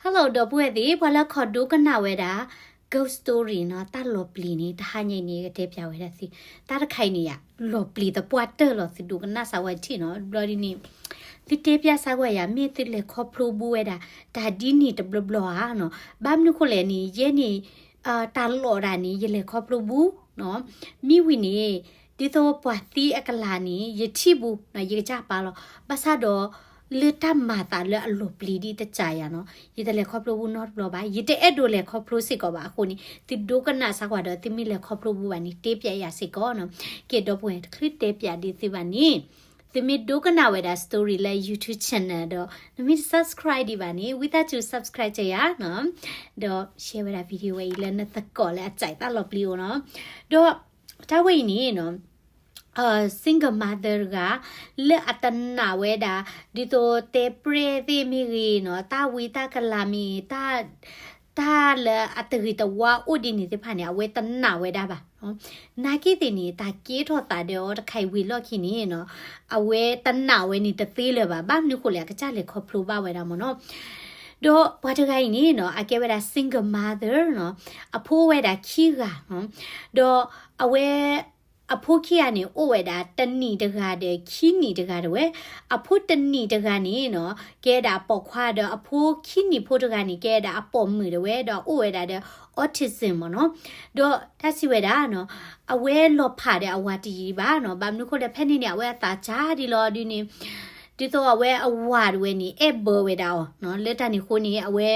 Hello ဒီပုၢ်ဝဲၢ်သ့ၣ်, ပှၤလၢခိးဒိကနၣ်ဝဲဒၣ် ghost story နီၤ, တၢ်လီၤပျံၤန့ၣ် တဟါညါအံၤန့ၣ် ကတဲပၠးဝဲဒၣ်သု, တၢ်တခါအံၤန့ၣ်ယၤ လီၤပျံၤသပှၢ်တၢၢ်လီၤ, သုဒိကနၣ်စါဝဲတထံၣ်နီၤ, ဘျီဒ်န့ၣ် သုတဲပၠးစါဝဲယၤ မ့ၢ်သုလဲၤခီဖျိဘူးဝဲဒၣ် တၢ်ဒ်န့ၣ်တဘျီဘျီဧါနီၤ, ဘၣ်မနုၤဃိလဲၣ်န့ၣ် ယဲန့ၣ် တၢ်လီၢ်ဒၣ်န့ၣ် ယလဲၤခီဖျိဘူးနီၤ, မ့ၢ်ဝံၤန့ၣ် ဒ်သိးပှၤသံအကလၤန့ၣ် ယထံၣ်ဘူးနီၤ, ယကစၢ်ပာ်လီၤ, ဘၣ်ဆၣ်ဒီး လၢတၢ်မၤသးလၢအလီၤပျံၤဒ်တစၢ်ယၤနီၤ, ယတလဲၤခီဖျိဘူးနီတဘျီဘၣ်, ယတအဲၣ်ဒိးလဲၤခီဖျိစ့ၢ်ကီးဘၣ်အဃိန့ၣ်, သုဒိကနၣ်စါကွၢ်ဒီး သုမ့ၢ်လဲၤခီဖျိဘူးဘၣ်န့ၣ် တဲပၠးယၤစ့ၢ်ကီးနီၤ, ကဲ ဒီပုၢ်ဝဲၢ် တချုးတဲပၠးဒ်သုဘၣ်န့ၣ် သုမ့ၢ်ဒိကနၣ်ဝဲဒၣ် story လၢ YouTube channel ဒီး နမ့ၢ်တ subscribe ဒံးဘၣ်န့ၣ် ဝံသးစူၤ subscribe ကယၤနီၤ, ဒီး share ဝဲဒၣ် video ဝဲအံၤလၢနသကိးလၢအ စံးတၢ်လီၤပျံၤအိၣ်နီၤ, ဒီး တၢ်ဝဲအံၤန့ၣ်နီၤ single mother တဂၤ လၢအတနာ်ဝဲဒၣ် ဒ်သိးတဲပြဲၢ်သ့ၣ်မ့ၢ်ဂ့ၤနီၤ, တၢ်ဝံတၢ်ကလၤမ့ၢ်ဂ့ၤ, တၢ်လၢအတဂ့ၤတဝါအိၣ်ဒ်န့ၣ်သ့ၣ်တဖၣ်န့ၣ် အဝဲတနာ်ဝဲဒၣ်ဘၣ်နီၤ, နာ်က့သ့ၣ်န့ၣ် တၢ်ကဲထီၣ်သးဒီးအီၤတခါအံၤဝံၤလီၢ်ခံန့ၣ်နီၤ, အဝဲတနာ်ဝဲန့ၣ်တသ့လၢၤဘၣ်, ဘၣ်မနုၤဃိလဲၣ် အကစၢ်လဲၤခီဖျိဘၣ်ဝဲဒၣ်မ့ၢ်နီၤ, ဒီးပှၤတဂၤအံၤန့ၣ်နီၤ အကဲဝဲဒၣ် single mother နီၤ, အဖိအိၣ်ဝဲဒၣ်ခံဂၤနီၤ, ဒီးအဝဲ အဖိခံဂၤန့ၣ် အိၣ်ဝဲဒၣ်တနံၣ်တဂၤဒီး ခံနံၣ်တဂၤတဝဲ, အဖိတနံၣ်တဂၤန့ၣ်နီၤ ကဲဒၣ်ပိာ်ခွါဒီး အဖိခံနံၣ်ဖိတဂၤန့ၣ် ကဲဒၣ်အပိာ်မုၣ်တဝဲ ဒီးအိၣ်ဝဲဒၣ်ဒီး autism မ့ၢ်နီၤ, ဒီးတၢ်စံးဝဲဒၣ်နီၤ အဝဲလီၤဖးဒီးအဝၤတယံာ်ဘၣ်နီၤ, ဘၣ်မနုၤဃိလဲၣ် ဖဲန့ၣ်န့ၣ်အဝဲအသးစၢ်ဒ်လီၤဒ်န့ၣ်, ဒ်သိးအဝဲအဝၤတဝဲန့ၣ် အဲၣ်ဘၢဝဲဒၣ်အီၤနီၤ, လၢတၢ်န့ၣ်အဃိန့ၣ် အဝဲ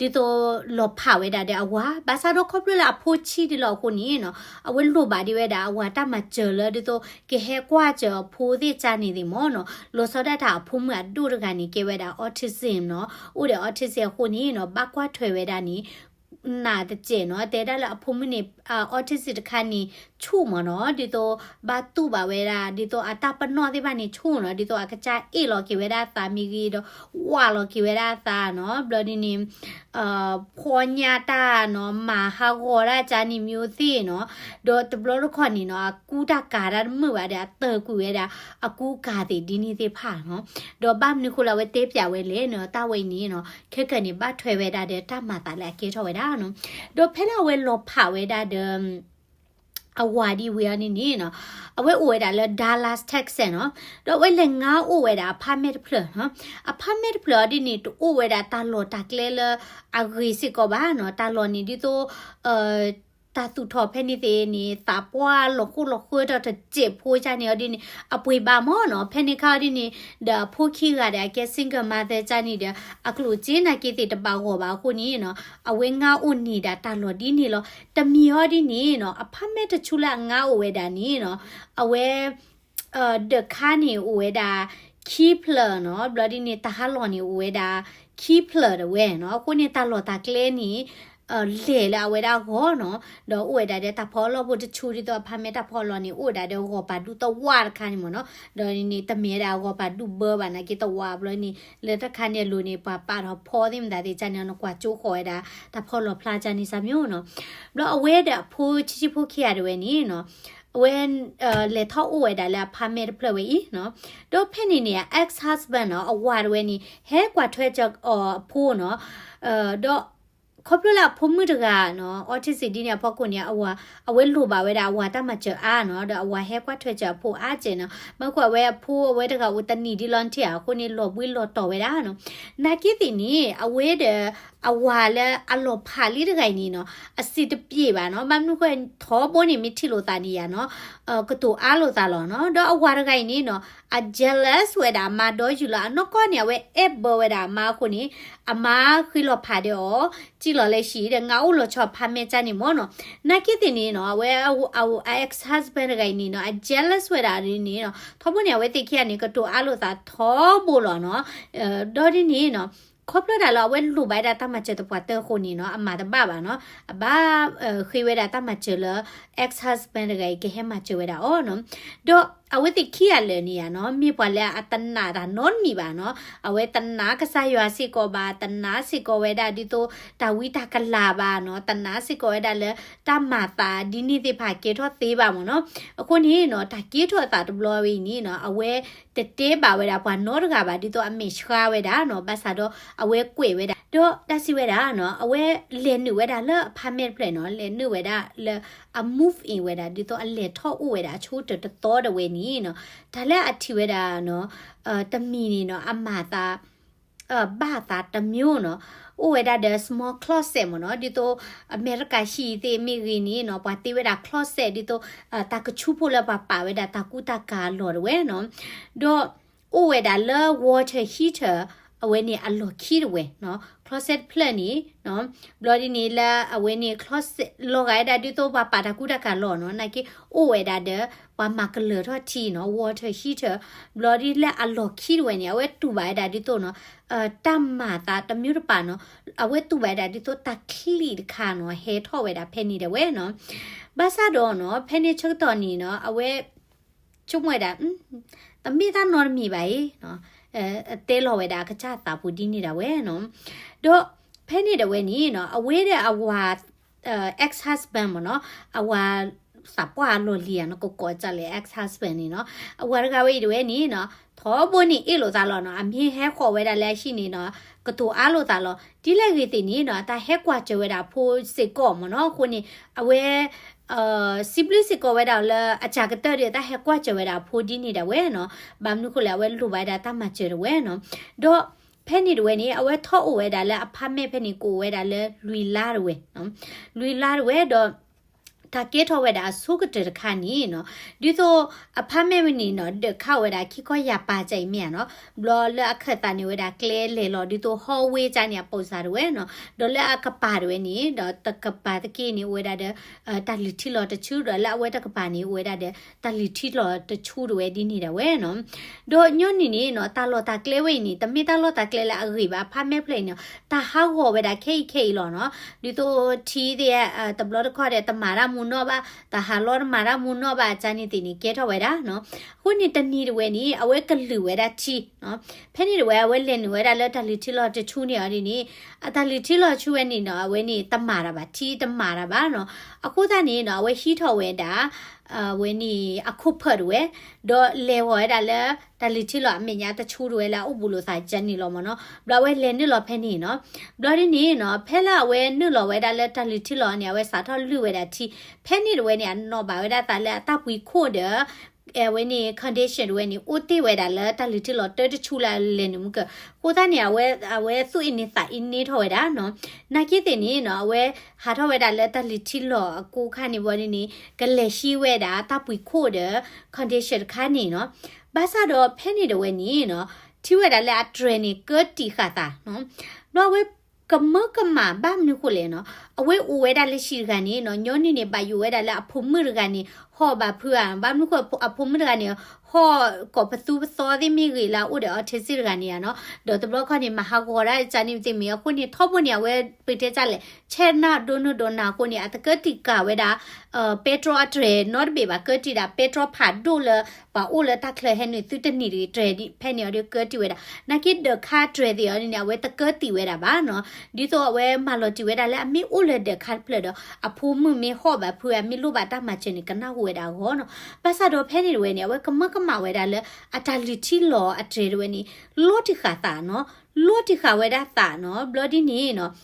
ဒ်သိးလီၤဖးဝဲဒၣ်ဒီးအဝၤ, ဘၣ်ဆၣ်ဒီးခီဖျိလၢအဖိဆံးဒ်လီၤအဃိန့ၣ်နီၤ, အဝဲလိၣ်ဘၣ်ဒံးဝဲဒၣ်အဝၤတၢ်မၤစၢၤလၢ ဒ်သိးကဟဲကွၢ်စၢၤအဖိသ့ၣ်ကၢ်န့ၣ်သ့ၣ်မ့ၢ်နီၤ, လီၤဆီဒၣ်တၢ်အဖိမုၣ်အဒိၣ်တဂၤန့ၣ် ကဲဝဲဒၣ် autism နီၤ, အိၣ်ဒီး autism အဃိန့ၣ်နီၤ ဘၣ်ကွၢ်ထွဲဝဲဒၣ်န့ၣ် နးတစဲးနီၤ, တဲဒၣ်လၢအဖိမုၣ်န့ၣ် autism တခါန့ၣ် ဆူၣ်မ့ၢ်နီၤ, ဒ်သိးဘၣ်တူၢ်ဘၣ်ဝဲဒၣ် ဒ်သိးအတၢ်ပနီၣ်သ့ၣ်တဖၣ်န့ၣ်ဆူၣ်နီၤ, ဒ်သိးအကစၢ်အ့ၣ်လီၤက့ၤဝဲဒၣ်အသးမ့ၢ်ဂ့ၤဒီး ဝးလီၤက့ၤဝဲဒၣ်အသးနီၤ, ဘျီဒ်န့ၣ် ဖီညါတၢ်နီၤ, မၤဟးဂီၤဒၣ်ကၢ်န့ၣ် မျိုးသ့ၣ်နီၤ, ဒီးတဘျီတခီၣ်န့ၣ်နီၤ အကူတၢ်ကၤတၢ်တမုာ်ဘၣ်ဒီး အတၢၢ်ကွံာ်ဝဲဒၣ် အကူကၤသ့ၣ်ဒ်န့ၣ်သ့ၣ်တဖၣ်နီၤ, ဒီးဘၣ်မနုၤဃိလၢအဝဲတဲပၠးဝဲလဲၣ်နီၤ, တၢ်ဝဲအံၤန့ၣ်နီၤ ခဲကနံၣ်န့ၣ် ဘၣ်ထွဲဝဲဒၣ်ဒီးတၢ်မၤသးလၢအကဲထီၣ်ဝဲဒၣ်နီၤ, ဒီးဖဲလၢအဝဲလီၤဖးဝဲဒၣ်ဒီး အဝၤဒ်ဝံၤအီၤန့ၣ်န့ၣ်နီၤ, အဝဲအိၣ်ဝဲဒၣ်လၢ Dallas Texas နီၤ, ဒီးအဝဲလဲၤငါအိၣ်ဝဲဒၣ် apartment တဖျၢၣ်နီၤ, apartment တဖျၢၣ်အီၤဒ်န့ၣ် တအိၣ်ဝဲဒၣ်တၢ်လီၢ်တၢ်ကျဲလၢအဂ့ၤစ့ၢ်ကီးဘၣ်နီၤ, တၢ်လီၢ်န့ၣ်ဒ်သိး တၢ်သူၣ်ထီၣ်ဖဲန့ၣ်သ့ၣ်န့ၣ် သးပှၢ်လီၤဃိလီၤဃၢထီၣ်တစဲးဖိကၢ်န့ၣ်အီၤဒ်န့ၣ် အပှ့ၤဘၣ်မ့ၢ်နီၤ, ဖဲန့ၣ်ခါအီၤဒ်န့ၣ် ဒီးအဖိခံဂၤဒီးအကဲ single mother ကၢ်န့ၣ်ဒီး အကျိၣ်စ့နာ်က့သ့ၣ်တဘၣ်ဂီၢ်ဘၣ်အဃိန့ၣ်နီၤ, အဝဲငါအိၣ်န့ၢ်ဒၣ်တၢ်လီၢ်ဒ်န့ၣ်လီၤ, တမံၤအီၤဒ်န့ၣ်နီၤ, apartment တဆူလၢအငါအိၣ်ဝဲဒၣ်န့ၣ်နီၤ, အဝဲ ဒီးခါန့ၣ်အိၣ်ဝဲဒၣ် ခံဖျၢၣ်နီၤ, ဘျီဒ်န့ၣ် တၢ်ဟးလီၢ်န့ၣ်အိၣ်ဝဲဒၣ် ခံဖျၢၣ်တဝဲနီၤ, အဃိန့ၣ် တၢ်လီၢ်တၢ်ကျဲန့ၣ် လဲၢ်လၢအဝဲဒၣ်အဂီၢ်နီၤ, ဒီးအိၣ်ဝဲဒၣ်ဒီးတၢ်ဖီလီၢ်ဖိတဆူဒ်သိး apartment တၢ်ဖီလီၢ်န့ၣ် အိၣ်ဝဲဒၣ်ဒီးဂီၤပာ်ဒူၣ်တဝၢ်တခါန့ၣ်မ့ၢ်နီၤ, ဒီးန့ၣ် တမ့ၢ်ဝဲဒၣ်ဂီၤပာ်ဒူၣ်ဘၢဘၣ်နာ်က့တဝၢ်ဘျီန့ၣ် လၢတၢ်ခါန့ၣ်အလိၤန့ၣ် ပှၤပာ်ထီၣ်ဖီသ့ၣ်မတၤသ့ၣ်ကၢ်န့ၣ် နကွၢ်ကၠိဃီၤဝဲဒၣ် တၢ်ဖီလီၢ်ဖျါကၢ်န့ၣ်စၢ်မ့ၢ်နီၤ, ဘျီအဝဲဒီးအဖိဆံးဆံးဖိခံဂၤတဝဲန့ၣ်နီၤ အဝဲ လဲၤထီၣ်အိၣ်ဝဲဒၣ်လၢ apartment တဖျၢၣ်ဝဲအံၤနီၤ, ဒီးဖဲန့ၣ်န့ၣ် ex husband နီၤ အဝၤတဝဲန့ၣ် ဟဲကွၢ်ထွဲစၢၤအီၤအဖိနီၤ, ဒီး ခီဖျိလၢအဖိမုၣ်တဂၤနီၤ autism ဒ်န့ၣ်အဖီခိၣ်န့ၣ် အဝၤ အဝဲလိၣ်ဘၣ်ဝဲဒၣ်အဝၤတၢ်မၤစၢၤအါနီၤ, ဒီးအဝၤဟဲကွၢ်ထွဲစၢၤအဖိအါကဲးနီၤ, မ့ၢ်ကွၢ်ဝဲအဖိအဝဲတဂၤအိၣ်တနံၣ်ဒ်လီၤထံၣ်ဧါ အဃိန့ၣ် လီၤဘှံးလီၤတီၤဝဲဒၣ်နီၤ, နာ်က့သ့ၣ်န့ၣ် အဝဲဒီး အဝၤလၢအလီၤဖးလံတဂၤအံၤန့ၣ်နီၤ အစံးတပျ့ၤဘၣ်နီၤ, ဘၣ်မနုၤဃိ ထီဘိန့ၣ် မ့ၢ်ထံၣ်လိာ်သးန့ၣ်ယၤနီၤ ကတိၤအါလိာ်သးလီၤနီၤ, ဒီးအဝၤတဂၤအံၤန့ၣ်နီၤ အ jealous ဝဲဒၣ်အမါဒီးယုာ်လီၤ, အနီၢ်ကီၢ်န့ၣ် အဝဲအဲၣ်ဘၢဝဲဒၣ်အမါအဃိန့ၣ် အမါဃ့လီၤဖးဒီးအီၤ စံၣ်လီၤလဲၤဆံးဒီး ငါအိၣ်လီၤဆီ apartment ကၢ်န့ၣ်မ့ၢ်နီၤ, နာ်က့သ့ၣ်န့ၣ်နီၤ အဝဲ အ ex husband တဂၤအံၤန့ၣ်နီၤ အ jealous ဝဲဒၣ်ဒ်န့ၣ်နီၤ, ထီဘိန့ၣ် အဝဲသ့ၣ်ခံဂၤန့ၣ် ကတိၤအါလိာ်သးထီဘိလီၤနီၤ, ဒီးဒ်န့ၣ်နီၤ ခီဖျိဒၣ်လၢအဝဲလိၣ်ဘၣ်ဝဲဒၣ်တၢ်မၤစၢၤသပှၢ်တၢၢ်အဃိန့ၣ်နီၤ အမၤတဘၣ်ဘၣ်နီၤ, အဘၣ်ဃ့ဝဲဒၣ်တၢ်မၤစၢၤလၢ ex husband တဂၤအံၤ ကဟဲမၤစၢၤဝဲဒၣ်အီၤနီၤ, ဒီး အဝဲသ့ၣ်ခံဂၤလၢာ်န့ၣ်ဧါနီၤ မ့ၢ်ပှၤလၢအတနာ်တၢ်နီတမံၤဘၣ်နီၤ. အဝဲတနာ်ကစၢ်ယွၤစ့ၢ်ကီးဘၣ်, တနာ်စ့ၢ်ကီးဝဲဒၣ်ဒ်သိးတၢ်ဝံတၢ်ကလၤဘၣ်နီၤ, တနာ်စ့ၢ်ကီးဝဲဒၣ်လၢတၢ်မၤသးဒ်န့ၣ်သ့ၣ်တဖၣ်ကဲထီၣ်သ့ဘၣ်မ့ၢ်နီၤ. အဃိန့ၣ်နီၤ တၢ်ကဲထီၣ်အသးတဘျီဝဲအံၤန့ၣ်နီၤ အဝဲတတဲဘၣ်ဝဲဒၣ်ပှၤနီတဂၤဘၣ် ဒ်သိးအမဲာ်ဆှးဝဲဒၣ်နီၤ. ဘၣ်ဆၣ်ဒီးအဝဲကွဲးဝဲဒၣ် ဒီးတၢ်စံးဝဲဒၣ်နီၤ အဝဲလဲၤနုာ်ဝဲဒၣ်လၢ apartment တဖျၢၣ်နီၤ, လဲၤနုာ်ဝဲဒၣ်လၢ အ move in ဝဲဒၣ် ဒ်သိးအလဲၤထီၣ်အိၣ်ဝဲဒၣ်အဆိကတၢၢ်တသီဒၣ်ဝဲန့ၣ်နီၤ, တၢ်လၢအထံၣ်ဝဲဒၣ်နီၤ တမံၤန့ၣ်နီၤ အမၤသး ဘၣ်သးတမျိုးနီၤ, အိၣ်ဝဲဒၣ်ဒီး small closet မ့ၢ်နီၤ, ဒ်သိးအမဲရကၤဟံၣ်သ့ၣ်မ့ၢ်ဂ့ၤန့ၣ်နီၤ ပှၤတ့ဝဲဒၣ် closet ဒ်သိး တၢ်ကဆူဖိလၢပှၤပာ်ဝဲဒၣ်တၢ်ကူတၢ်ကၤအလီၢ်တဝဲနီၤ, ဒီးအိၣ်ဝဲဒၣ်လၢ water heater အဝဲန့ၣ်အလီၢ်ခံတဝဲနီၤ, closet တဖျၢၣ်န့ၣ် ဘျီဒ်န့ၣ်လၢအဝဲန့ၣ် closet လီၤဂာ်ဝဲဒၣ်ဒ်သိးပှၤပာ်တၢ်ကူတၢ်ကၤလီၢ်နီၤ, နာ်က့ အိၣ်ဝဲဒၣ်ဒီး ပှၤမၤကလၢၤထီၣ်ထံနီၤ, water heater, ဘျီဒ်လၢအလီၢ်ခံတဝဲန့ၣ် အဝဲတူၢ်ဘၣ်ဝဲဒၣ်ဒ်သိးနီၤ တၢ်မၤသးတမျိုးတပၤနီၤ, အဝဲတူၢ်ဘၣ်ဝဲဒၣ်ဒ်သိးတၢ်ချံတခါနီၤ ဟဲထီၣ်ဝဲဒၣ်ဖဲန့ၣ်ဒၣ်ဝဲနီၤ. ဘၣ်ဆၣ်ဒီးနီၤ ဖဲန့ၣ်ဆၢကတီၢ်န့ၣ်နီၤ အဝဲ ဆိကမိၣ်ဝဲဒၣ် တမ့ၢ်တၢ်နီတမံၤဘၣ်အံၤ တဲလီၤဝဲဒၣ်အကစၢ်သးပူၤဒ်န့ၣ်ဒၣ်ဝဲနီၤ. ဒီးဖဲန့ၣ်ဒၣ်ဝဲန့ၣ်နီၤ အဝဲဒီးအဝၤ ex husband မ့ၢ်နီၤ, အဝၤသးပှၢ်အလီၢ်လံၤဧါနီၤ, ကကိးကၢ်လဲၣ် ex husband န့ၣ်နီၤ, အဝၤတဂၤဝဲအံၤဒၣ်ဝဲန့ၣ်နီၤ ထီဘိန့ၣ်အ့ၣ်လိာ်သးလီၤနီၤ, အမ့ၢ်ဟဲဃီၤဝဲဒၣ်လၢအဟံၣ်န့ၣ်နီၤ ကတိၤအါလိာ်သးလီၤ. ဒ်လဲၣ်ဂ့ၤသ့ၣ်န့ၣ်နီၤ တၢ်ဟဲကွၢ်စၢၤဝဲဒၣ်အဖိစ့ၢ်ကီးမ့ၢ်နီၤ, အဃိန့ၣ် အဝဲ စံးဘျုးစ့ၢ်ကီးဝဲဒၣ်လၢအစှၤကတၢၢ်ဒီး တၢ်ဟဲကွၢ်စၢၤဝဲဒၣ်အဖိဒ်န့ၣ်ဒၣ်ဝဲနီၤ, ဘၣ်မနုၤဃိလဲၣ် အဝဲလိၣ်ဘၣ်ဝဲဒၣ်တၢ်မၤစၢၤဒၣ်ဝဲနီၤ. ဒီးဖဲန့ၣ်ဒၣ်ဝဲန့ၣ် အဝဲထီၣ်အိၣ်ဝဲဒၣ်လၢ apartment ဖဲန့ၣ် ကအိၣ်ဝဲဒၣ်လၢလွံၢ်လါဒၣ်ဝဲ, လွံၢ်လါဒၣ်ဝဲဒီး တၢ်ကဲထီၣ်ဝဲဒၣ်အဆိကတၢၢ်တခါန့ၣ်နီၤ, ဒ်သိး apartment ဝဲန့ၣ်နီၤ ဒၢးခးဝဲဒၣ်ခံခီယၢ်ပၤကၢ်အံၤမ့ၢ်ဧါနီၤ, ဘျီလၢအခၢၣ်သးန့ၣ်ဝဲဒၣ်ကျဲလဲၤလီၤ ဒ်သိး hallway ကၢ်န့ၣ် အပိာ်စၢ်ဒၣ်ဝဲနီၤ, ဒီးလၢအကပၤဒၣ်ဝဲန့ၣ် ဒီးတကပၤသက့န့ၣ် အိၣ်ဝဲဒၣ်ဒီး တၢ်လုၢ်ထံလီၤတဆူ ဒီးလၢအဝဲတကပၤန့ၣ် အိၣ်ဝဲဒၣ်ဒီး တၢ်လုၢ်ထံလီၤတဆူဒၣ်ဝဲဒ်န့ၣ်ဒၣ်ဝဲနီၤ. ဒီးညီနုၢ်န့ၣ်နီၤ တၢ်လီၢ်တၢ်ကျဲဝဲအံၤန့ၣ် တမ့ၢ်တၢ်လီၢ်တၢ်ကျဲလၢအဂ့ၤဘၣ်, apartment ဖျၢၣ်အံၤန့ၣ် တၢ်ဟးဂီၤဝဲဒၣ်ခဲအံၤခဲအံၤလီၤနီၤ, ဒ်သိးထံသ့ၣ် တဘျီတခီၣ်ဒီး တမၤတၢ်မူနီၣ်ဘၣ်, တၢ်ဟးလီတမၤတၢ်မူနီၣ်ဘၣ် ကၢ်န့ၣ်သ့ၣ်န့ၣ်ကဲထီၣ်ဝဲဒၣ်နီၤ. အဃိန့ၣ်တနံၤဒၣ်ဝဲန့ၣ် အဝဲကလုၢ်ဝဲဒၣ်ထံ ဖဲန့ၣ်ဒၣ်ဝဲ အဝဲလဲၤနုာ်ဝဲဒၣ်လၢတၢ်လုၢ်ထံလီၤတဆူန့ၣ်အီၤဒ်န့ၣ်, အတၢ်လုၢ်ထံလီၤဆူဝဲန့ၣ်နီၤ အဝဲန့ၣ်တမၤတၢ်ဘၣ်, ထံတမၤတၢ်ဘၣ်နီၤ. အဃိသတးန့ၣ်နီၤ အဝဲဟံးထီၣ်ဝဲဒၣ် အဝဲန့ၣ်အခိၣ်ဖၢၣ်ဒၣ်ဝဲ, ဒီးလဲၤဂီၤဝဲဒၣ်လၢ တၢ်လုၢ်ထံလီၤအမဲာ်ညါတဆူဒၣ်ဝဲလၢအအိၣ်ဘူးလိာ်သးကၢ်န့ၣ်လီၤမ့ၢ်နီၤ. ဘျီအဝဲလဲၤနုာ်လီၤဖဲန့ၣ်နီၤ. ဘျီဒ်န့ၣ်နီၤ ဖဲလၢအဝဲနုာ်လီၤဝဲဒၣ်လၢတၢ်လုၢ်ထံလီၤန့ၣ် အဝဲစးထီၣ်လုၢ်ဝဲဒၣ်ထံ, ဖဲန့ၣ်ဒၣ်ဝဲန့ၣ် အနီၣ်ဘၣ်ဝဲဒၣ်သးလၢအတၢ်ပှံၤခိၣ်ဒီး အဝဲန့ၣ် condition ဒၣ်ဝဲန့ၣ် အိၣ်တ့ၢ်ဝဲဒၣ်လၢတၢ်လုၢ်ထံလီၤတၢတဆူလၢအလဲၤနုာ်မုၢ်ကၢၢ်. အဃိသတးန့ၣ် အဝဲ အဝဲသူၣ်အ့န့သးအ့န့ထီၣ်ဝဲဒၣ်နီၤ. နာ်က့သ့ၣ်န့ၣ်နီၤ အဝဲဟးထီၣ်ဝဲဒၣ်လၢတၢ်လုၢ်ထံလီၤအကိးခါန့ၣ်ဝံၤန့ၣ် ကလဲၤဟံးဝဲဒၣ်တၢ်ပှံၤခိၣ်ဒီး condition တခါန့ၣ်နီၤ. ဘၣ်ဆၣ်ဒီးဖဲန့ၣ်ဒၣ်ဝဲန့ၣ်နီၤ ထံၣ်ဝဲဒၣ်လၢအတြဲၤန့ၣ် ကၢတံာ်ဃာ်သးနီၤ. ဘျီအဝဲကမၢကမၣ်ဘၣ်မနုၤဃိလဲၣ်နီၤ. အဝဲအိၣ်ဝဲဒၣ်လၢဟံၣ်တဂၤန့ၣ်နီၤ ညီနုၢ်န့ၣ် ဘၣ်ယိၣ်ဝဲဒၣ်လၢအဖိမုၣ်တဂၤန့ၣ် ဟီၣ်ဘၣ်ဖုးဧါ, ဘၣ်မနုၤဃိအဖိမုၣ်တဂၤန့ၣ် ဟီၣ်ကိးပသူပသီသ့ၣ်မ့ၢ်ဂ့ၤလၢအအိၣ်ဒီး autism တဂၤန့ၣ်ဧါနီၤ. ဒီးတဘျီခီန့ၣ် မၤဟးဂီၤဒၣ်ကၢ်န့ၣ်သ့ၣ်မ့ၢ်အဃိန့ၣ် ထီဘိန့ၣ် အဝဲပတဲတၢ်လဲၣ် ဆဲးနၢ်ဒိနုၢ်ဒိနၢ်အဃိန့ၣ် အတကၢတံာ်ဃာ်ဝဲဒၣ် ပဲတြီအတြဲၤနီတဘ့ၣ်ဘၣ်, ကၢတံာ်ဒၣ်ပဲတြီဖးဒိၣ်လၢ ပှၤအိၣ်လၢတၢ်ချၢဟဲနုာ်သုတနံၤတဂ့ၤ တြဲၤဖဲန့ၣ်အီၤဒီးကၢတံာ်ဝဲဒၣ်. နာ်က့ဒၢးခါတြဲၤသ့ၣ်အီၤန့ၣ် အဝဲတကၢတံာ်ဝဲဒၣ်ဘၣ်နီၤ. ဒ်သိးအဝဲမၤလီၤတံၢ်ဝဲဒၣ်လၢအမ့ၢ်အိၣ်လၢဒၢးခါတဖျၢၣ်ဒီး အဖိမုၣ်မ့ၢ်ဟီၣ်ဘၣ်ဖုးဧါ မ့ၢ်လိၣ်ဘၣ်တၢ်မၤစၢၤန့ၣ် ကနၢ်ဟူဝဲဒၣ်အဂီၢ်နီၤ. ဘၣ်ဆၣ်ဒီးဖဲန့ၣ်တဝဲန့ၣ် အဝဲကမၢကမၣ်ဝဲဒၣ်လၢ အတၢ်လုၢ်ထံလီၤအတြဲၤတဝဲန့ၣ် လီၤတံာ်ဃာ်သးနီၤ, လီၤတံာ်ဃာ်ဝဲဒၣ်သးနီၤ. ဘျီဒ်န့ၣ်နီၤ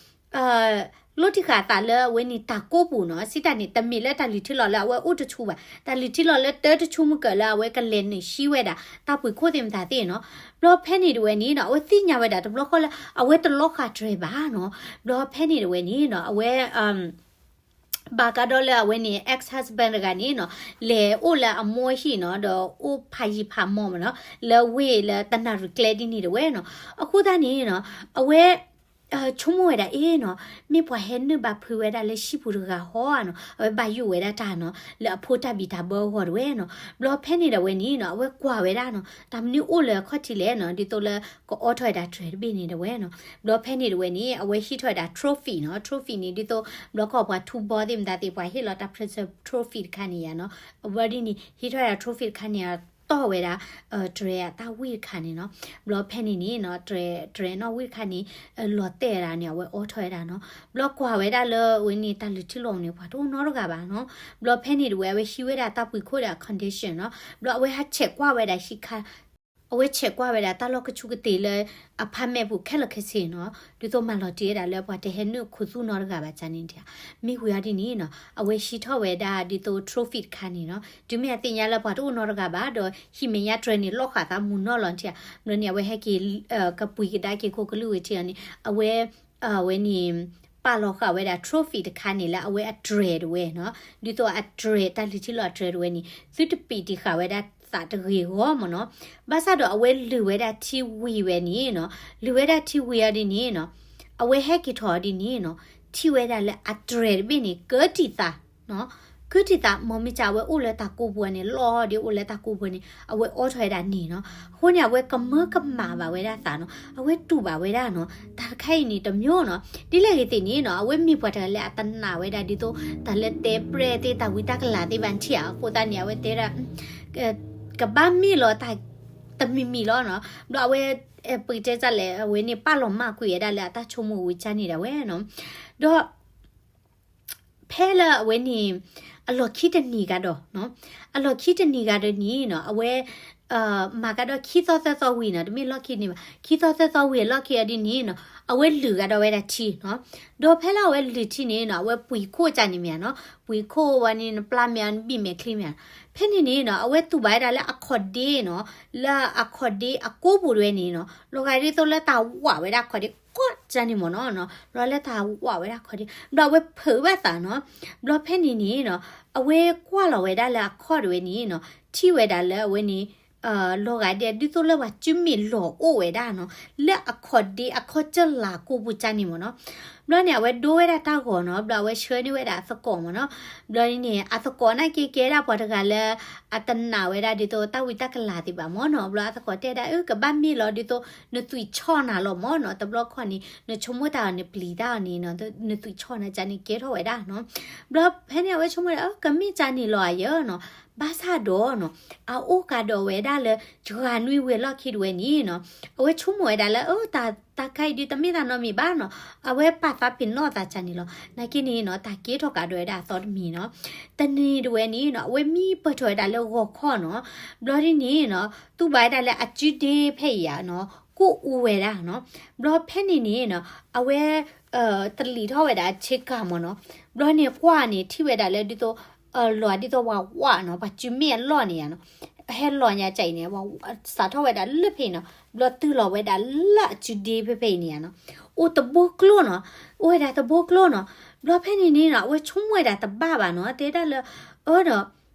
လီၤတံာ်ဃာ်သးလၢအဝဲန့ၣ်တၢ်ကိးပူၤနီၤ, စံးတၢ်န့ၣ် တမ့ၢ်လၢတၢ်လုၢ်ထံလီၤလၢအဝဲအိၣ်တဆူဘၣ်, တၢ်လုၢ်ထံလီၤလၢတၢတဆူမုၢ်ကၢၢ်လၢအဝဲကလဲၤနုာ်ဟံးဝဲဒၣ် တၢ်ပှံၤခိၣ်သ့ၣ်မတၤသ့ၣ်နီၤ. ဘျီဖဲန့ၣ်တဝဲန့ၣ်နီၤ အဝဲသ့ၣ်ညါဝဲဒၣ်တဘျီဃီလၢ အဝဲတလီၤဃာ်တြဲၤဘၣ်နီၤ. ဘျီဖဲန့ၣ်တဝဲန့ၣ်နီၤ အဝဲ ဘၣ်ကဒီးလၢအဝဲန့ၣ် ex husband တဂၤန့ၣ်နီၤ လဲၤအိၣ်လၢအမိၢ်ဟံၣ်နီၤ ဒီးအိၣ်ဖးယံၤဖးမီၢ်မ့ၢ်နီၤ လၢဝ့ၢ်လၢတနၣ်ရံၣ်ကျဲဒ်န့ၣ်တဝဲနီၤ. အဃိသတးန့ၣ်နီၤ အဝဲ ဆိကမိၣ်ဝဲဒၣ်အ့ၣ်နီၤ မ့ၢ်ပှၤဟဲနုာ်ဘၣ်ဖုးဝဲဒၣ်လၢဟံၣ်ပူၤတဂၤဟီဧါနီၤ အဝဲဘၣ်ယိၣ်ဝဲဒၣ်တၢ်နီၤ လၢအဖိတၢ်ဘံၣ်တၢ်ဘၢအဂီၢ်တဝဲနီၤ. ဘျီဖဲန့ၣ်ဒီးဝဲန့ၣ်နီၤ အဝဲကွၢ်ဝဲဒၣ်နီၤ တၢ်မနုၤအိၣ်လၢအခီၣ်ထံးလဲၣ်နီၤ ဒ်သိးလၢကအိးထီၣ်ဝဲဒၣ်တြဲၤတဘ့ၣ်န့ၣ်တဝဲနီၤ. ဘျီဖဲန့ၣ်တဝဲန့ၣ် အဝဲဟံးထီၣ်ဝဲဒၣ် trophy နီၤ trophy န့ၣ် ဒ်သိးဘျီခီၣ်ပှၤထူဘီသ့ၣ်မတၤသ့ၣ် ပှၤဟ့ၣ်လီၤတၢ် present trophy တခါန့ၣ်ယါနီၤ. အဝဲဒ်န့ၣ် ဟံးထီၣ်ဝဲဒၣ် trophy တခါန့ၣ် အဝဲတီၢ်ဝဲဒၣ် တြဲၤအတၢ်ဝံၣ်တခါန့ၣ်နီၤ. ဘျီဖဲန့ၣ်န့ၣ်နီၤ တြဲၤ တြဲၤနီၣ်ဝံၣ်တခါန့ၣ် လီၤတဲာ်ဝဲဒၣ်န့ၣ် အဝဲအိးထီၣ်ဝဲဒၣ်နီၤ. ဘျီကွၢ်ဝဲဒၣ်လၢအဝဲန့ၣ်တၢ်လုၢ်ထံလီၤန့ၣ် ပှၤတအိၣ်နီတဂၤဘၣ်နီၤ. ဘျီဖဲန့ၣ်တဝဲ အဝဲဟံးဝဲဒၣ်တၢ်ပှ့ၤခိၣ်ဒီးအ condition နီၤ. ဘျီအဝဲဟးဆဲးကွၢ်ဝဲဒၣ်ဟံၣ်ခါ အဝဲဆဲးကွၢ်ဝဲဒၣ်တၢ်လီၢ်ကဆူးကတ့ၢ်လၢ apartment ပူၤခဲလၢာ်ခဲဆ့နီၤ, ဒ်သိးမၤလီၤတံၢ်ဝဲဒၣ်လၢပှၤတဟဲနုာ်ခူသူၣ်နီတဂၤဘၣ်န့ၣ်ဧါ. မ့ၢ်ဝံၤအီၤဒ်န့ၣ်နီၤ အဝဲဟံးထီၣ်ဝဲဒၣ်ဒ်သိး trophy တခါန့ၣ်နီၤ, တုၤမ့ၢ်အသ့ၣ်ညါလၢပှၤတအိၣ်နီတဂၤဘၣ်ဒီး ဟံၣ်မဲာ်ညါတြဲၤန့ၣ် လီၢ်ဃာ်သးမုာ်နီၢ်လီၤန့ၣ်ဧါ. ဘျီန့ၣ် အဝဲဟဲက့ၤ ကပှ့ၤကဒါက့ၤခိၣ်ကလုၢ်ဝံၤထံးအီၤန့ၣ် အဝဲ အဝဲန့ၣ် ပာ်လီၤဃာ်ဝဲဒၣ် trophy တခါန့ၣ် လၢအဝဲအတြဲၤတဝဲနီၤ, ဒ်သိးအတြဲၤ တၢ်လုၢ်ထံလီၤအတြဲၤတဝဲန့ၣ် သုတပံးတံၢ်ဃာ်ဝဲဒၣ်သးတဂ့ၤဂီၢ်မ့ၢ်နီၤ. ဘၣ်ဆၣ်ဒီးအဝဲလုၢ်ဝဲဒၣ်ထံဝံၤဝဲန့ၣ်နီၤ, လုၢ်ဝဲဒၣ်ထံဝံၤအီၤဒ်န့ၣ်နီၤ, အဝဲဟဲက့ၤထီၣ်အီၤဒ်န့ၣ်နီၤ, ထံၣ်ဝဲဒၣ်လၢအတြဲၤတဘ့ၣ်န့ၣ် ကၢတံာ်သး ကၢတံာ်သး မ့မ့ၢ်ကဝဲအိၣ်လၢတၢ်ကိးပူၤန့ၣ် လီၤဒ်အိၣ်လၢတၢ်ကိးပူၤန့ၣ် အဝဲအိးထီၣ်ဝဲဒၣ်န့ၣ်နီၤ. အဃိန့ၣ် အဝဲကမၢကမၣ်ဘၣ်ဝဲဒၣ်သးနီၤ, အဝဲတူၢ်ဘၣ်ဝဲဒၣ်နီၤ, တၢ်တခါအံၤန့ၣ်တမျိုးနီၤ. ဒ်လဲၣ်ဂ့ၤသ့ၣ်န့ၣ်နီၤ အဝဲမ့ၢ်ပှၤတဂၤလၢအတနာ်ဝဲဒၣ်ဒ်သိး တၢ်လၢတဲပြဲၢ်သ့ၣ် တၢ်ဝံတၢ်ကလၤသ့ၣ်ဘၣ်န့ၣ်ဧါ. အဃိသတးန့ၣ် အဝဲတဲဒၣ် ကဘၣ်မ့ၢ်လီၤတၢ်တမံၤမံၤလီၤနီၤ. ဘျီအဝဲ ပကတဲတၢ်လဲၣ် အဝဲန့ၣ် ပာ်လီၤမၢ်ကွံာ်ဝဲဒၣ်လၢအတၢ်ဆိကမိၣ်ဝံၤကန့ၣ်ဒၣ်ဝဲနီၤ. ဒီး ဖဲလၢအဝဲန့ၣ် အလီၢ်ခံတနံၤဂၤဒီး, အလီၢ်ခံတနံၤဂၤဒီးန့ၣ်နီၤ အဝဲ မၤကဒီးခံသီသၢသီဝံၤနီၤ, တမ့ၢ်လီၢ်ခံန့ၣ်ဘၣ်, ခံသီသၢသီဝံၤအလီၢ်ခံအီၤဒ်န့ၣ်နီၤ, အဝဲလုၢ်ကဒီးဝဲဒၣ်ထံနီၤ. ဒီးဖဲလၢအဝဲလုၢ်ထံန့ၣ်နီၤ အဝဲပှ့ၤခိၣ်ကန့ၣ်မ့ၢ်ဧါနီၤ, ပှ့ၤခိၣ်ဝဲန့ၣ် နပျၢ်မဲာ်နဘံၣ်မဲာ်ချံမ့ၢ်ဧါ. ဖဲန့ၣ်န့ၣ်နီၤ အဝဲတူၢ်ဘၣ်ဝဲဒၣ်လၢအခီၣ်ဒ့နီၤ, လၢအခီၣ်ဒ့အကိးပူၤတဝဲန့ၣ်နီၤ လီၤဂာ်ဒ်သိးလၢတၢ်ဝးဝဲဒၣ်ခီၣ်ဒ့ ကီၢ်ကန့ၣ်မ့ၢ်နီၤ, လီၤလၢတၢ်ဝးဝဲဒၣ်ခီၣ်ဒ့ ဘျီအဝဲဖုးဘၣ်သးနီၤ. ဘျီဖဲန့ၣ်န့ၣ်နီၤ အဝဲကွၢ်လီၤဝဲဒၣ်လၢအခီၣ်တဝဲန့ၣ်နီၤ ထံၣ်ဝဲဒၣ်လၢအဝဲန့ၣ် လီၤဂာ်ဒ်ဒ်သိးလၢပှၤစုမ့ၣ်လီၤအိၣ်ဝဲဒၣ်နီၤ, လၢအခီၣ်ဒ့အခီၣ်ကၢၢ်လၤကိးပူၤကန့ၣ်မ့ၢ်နီၤ. ဘျီန့ၣ် အဝဲဒိဝဲဒၣ်တၢ်ဂီၤနီၤ, ဘျီအဝဲဆှၢန့ၢ်ဝဲဒၣ်အသကိးမ့ၢ်နီၤ. ဘျီန့ၣ် အသကိးနာ်က့ကဲဒၣ်ပှၤတဂၤလၢ အတနာ်ဝဲဒၣ်ဒ်သိးတၢ်ဝံတၢ်ကလၤသ့ၣ်ဘၣ်မ့ၢ်နီၤ. ဘျီအသကိးတဲဒၣ် အၢ ကဘၣ်မ့ၢ်လီၤဒ်သိး နသွံၣ်ဆီၣ်နၤလီၤမ့ၢ်နီၤ, တဘျီခီန့ၣ် နဆိကမိၣ်တၢ်အီၤ နပျံၤတၢ်အီၤန့ၣ်နီၤ, နသွံၣ်ဆီၣ်နၤကန့ၣ်ကဲထီၣ်ဝဲဒၣ်နီၤ. ဘျီဖဲန့ၣ် အဝဲဆိကမိၣ်ဒၣ် အၢ ကမ့ၢ်ကန့ၣ်လီၤအယၢနီၤ. ဘၣ်ဆၣ်ဒီးနီၤ အအိၣ်ကဒီးဝဲဒၣ်လၢ ယဂၤနွံဝံၤအလီၢ်ခံတဝဲန့ၣ်နီၤ, အဝဲဆိကမိၣ်ဝဲဒၣ်လၢ အၢ တၢ် တၢ်ခါအံၤဒုးတမ့ၢ်တၢ်နီတမံၤဘၣ်နီၤ, အဝဲပာ်သးပ့ၤနီၣ်သးကန့ၣ်လီၤ. နာ်က့န့ၣ်နီၤ တၢ်ကဲထီၣ်ကဒီးဝဲဒၣ်အသီတမံၤနီၤ. တနံၤတဝဲန့ၣ်နီၤ အဝဲမံပၢၢ်ထီၣ်ဝဲဒၣ်လၢဂီၤခီနီၤ, ဘျီဒ်န့ၣ်နီၤ တူၢ်ဘၣ်ဝဲဒၣ်လၢအစုဒ့ဖဲအံၤဧါနီၤ ကိၣ်အူဝဲဒၣ်နီၤ. ဘျီဖဲန့ၣ်န့ၣ်နီၤ အဝဲ တလံၤထီၣ်ဝဲဒၣ်အဆ့ကၤမ့ၢ်နီၤ. ဘျီန့ၣ်ကွၢ်န့ၣ် ထံၣ်ဝဲဒၣ်လၢဒ်သိး လီၤဒ်သိးပှၤဝးနီၤ, ပှၤစုမ့ၣ်အလီၢ်န့ၣ်ဧါနီၤ, ဟဲလီၤညါကၢ်အံၤန့ၣ် စးထီၣ်ဝဲဒၣ်လၢဖဲအံၤနီၤ, ဘျီတုၤလီၤဝဲဒၣ်လၢအစုဒ့ဖဲဖဲအံၤန့ၣ်ဧါနီၤ, အိၣ်တဘိကျိနီၤ, အိၣ်ဝဲဒၣ်တဘိကျိနီၤ. ဘျီဖဲန့ၣ်န့ၣ်နီၤ အဝဲဆိကမိၣ်ဝဲဒၣ်တဘၣ်ဘၣ်နီၤ, တဲဒၣ်လၢ အၢဒီး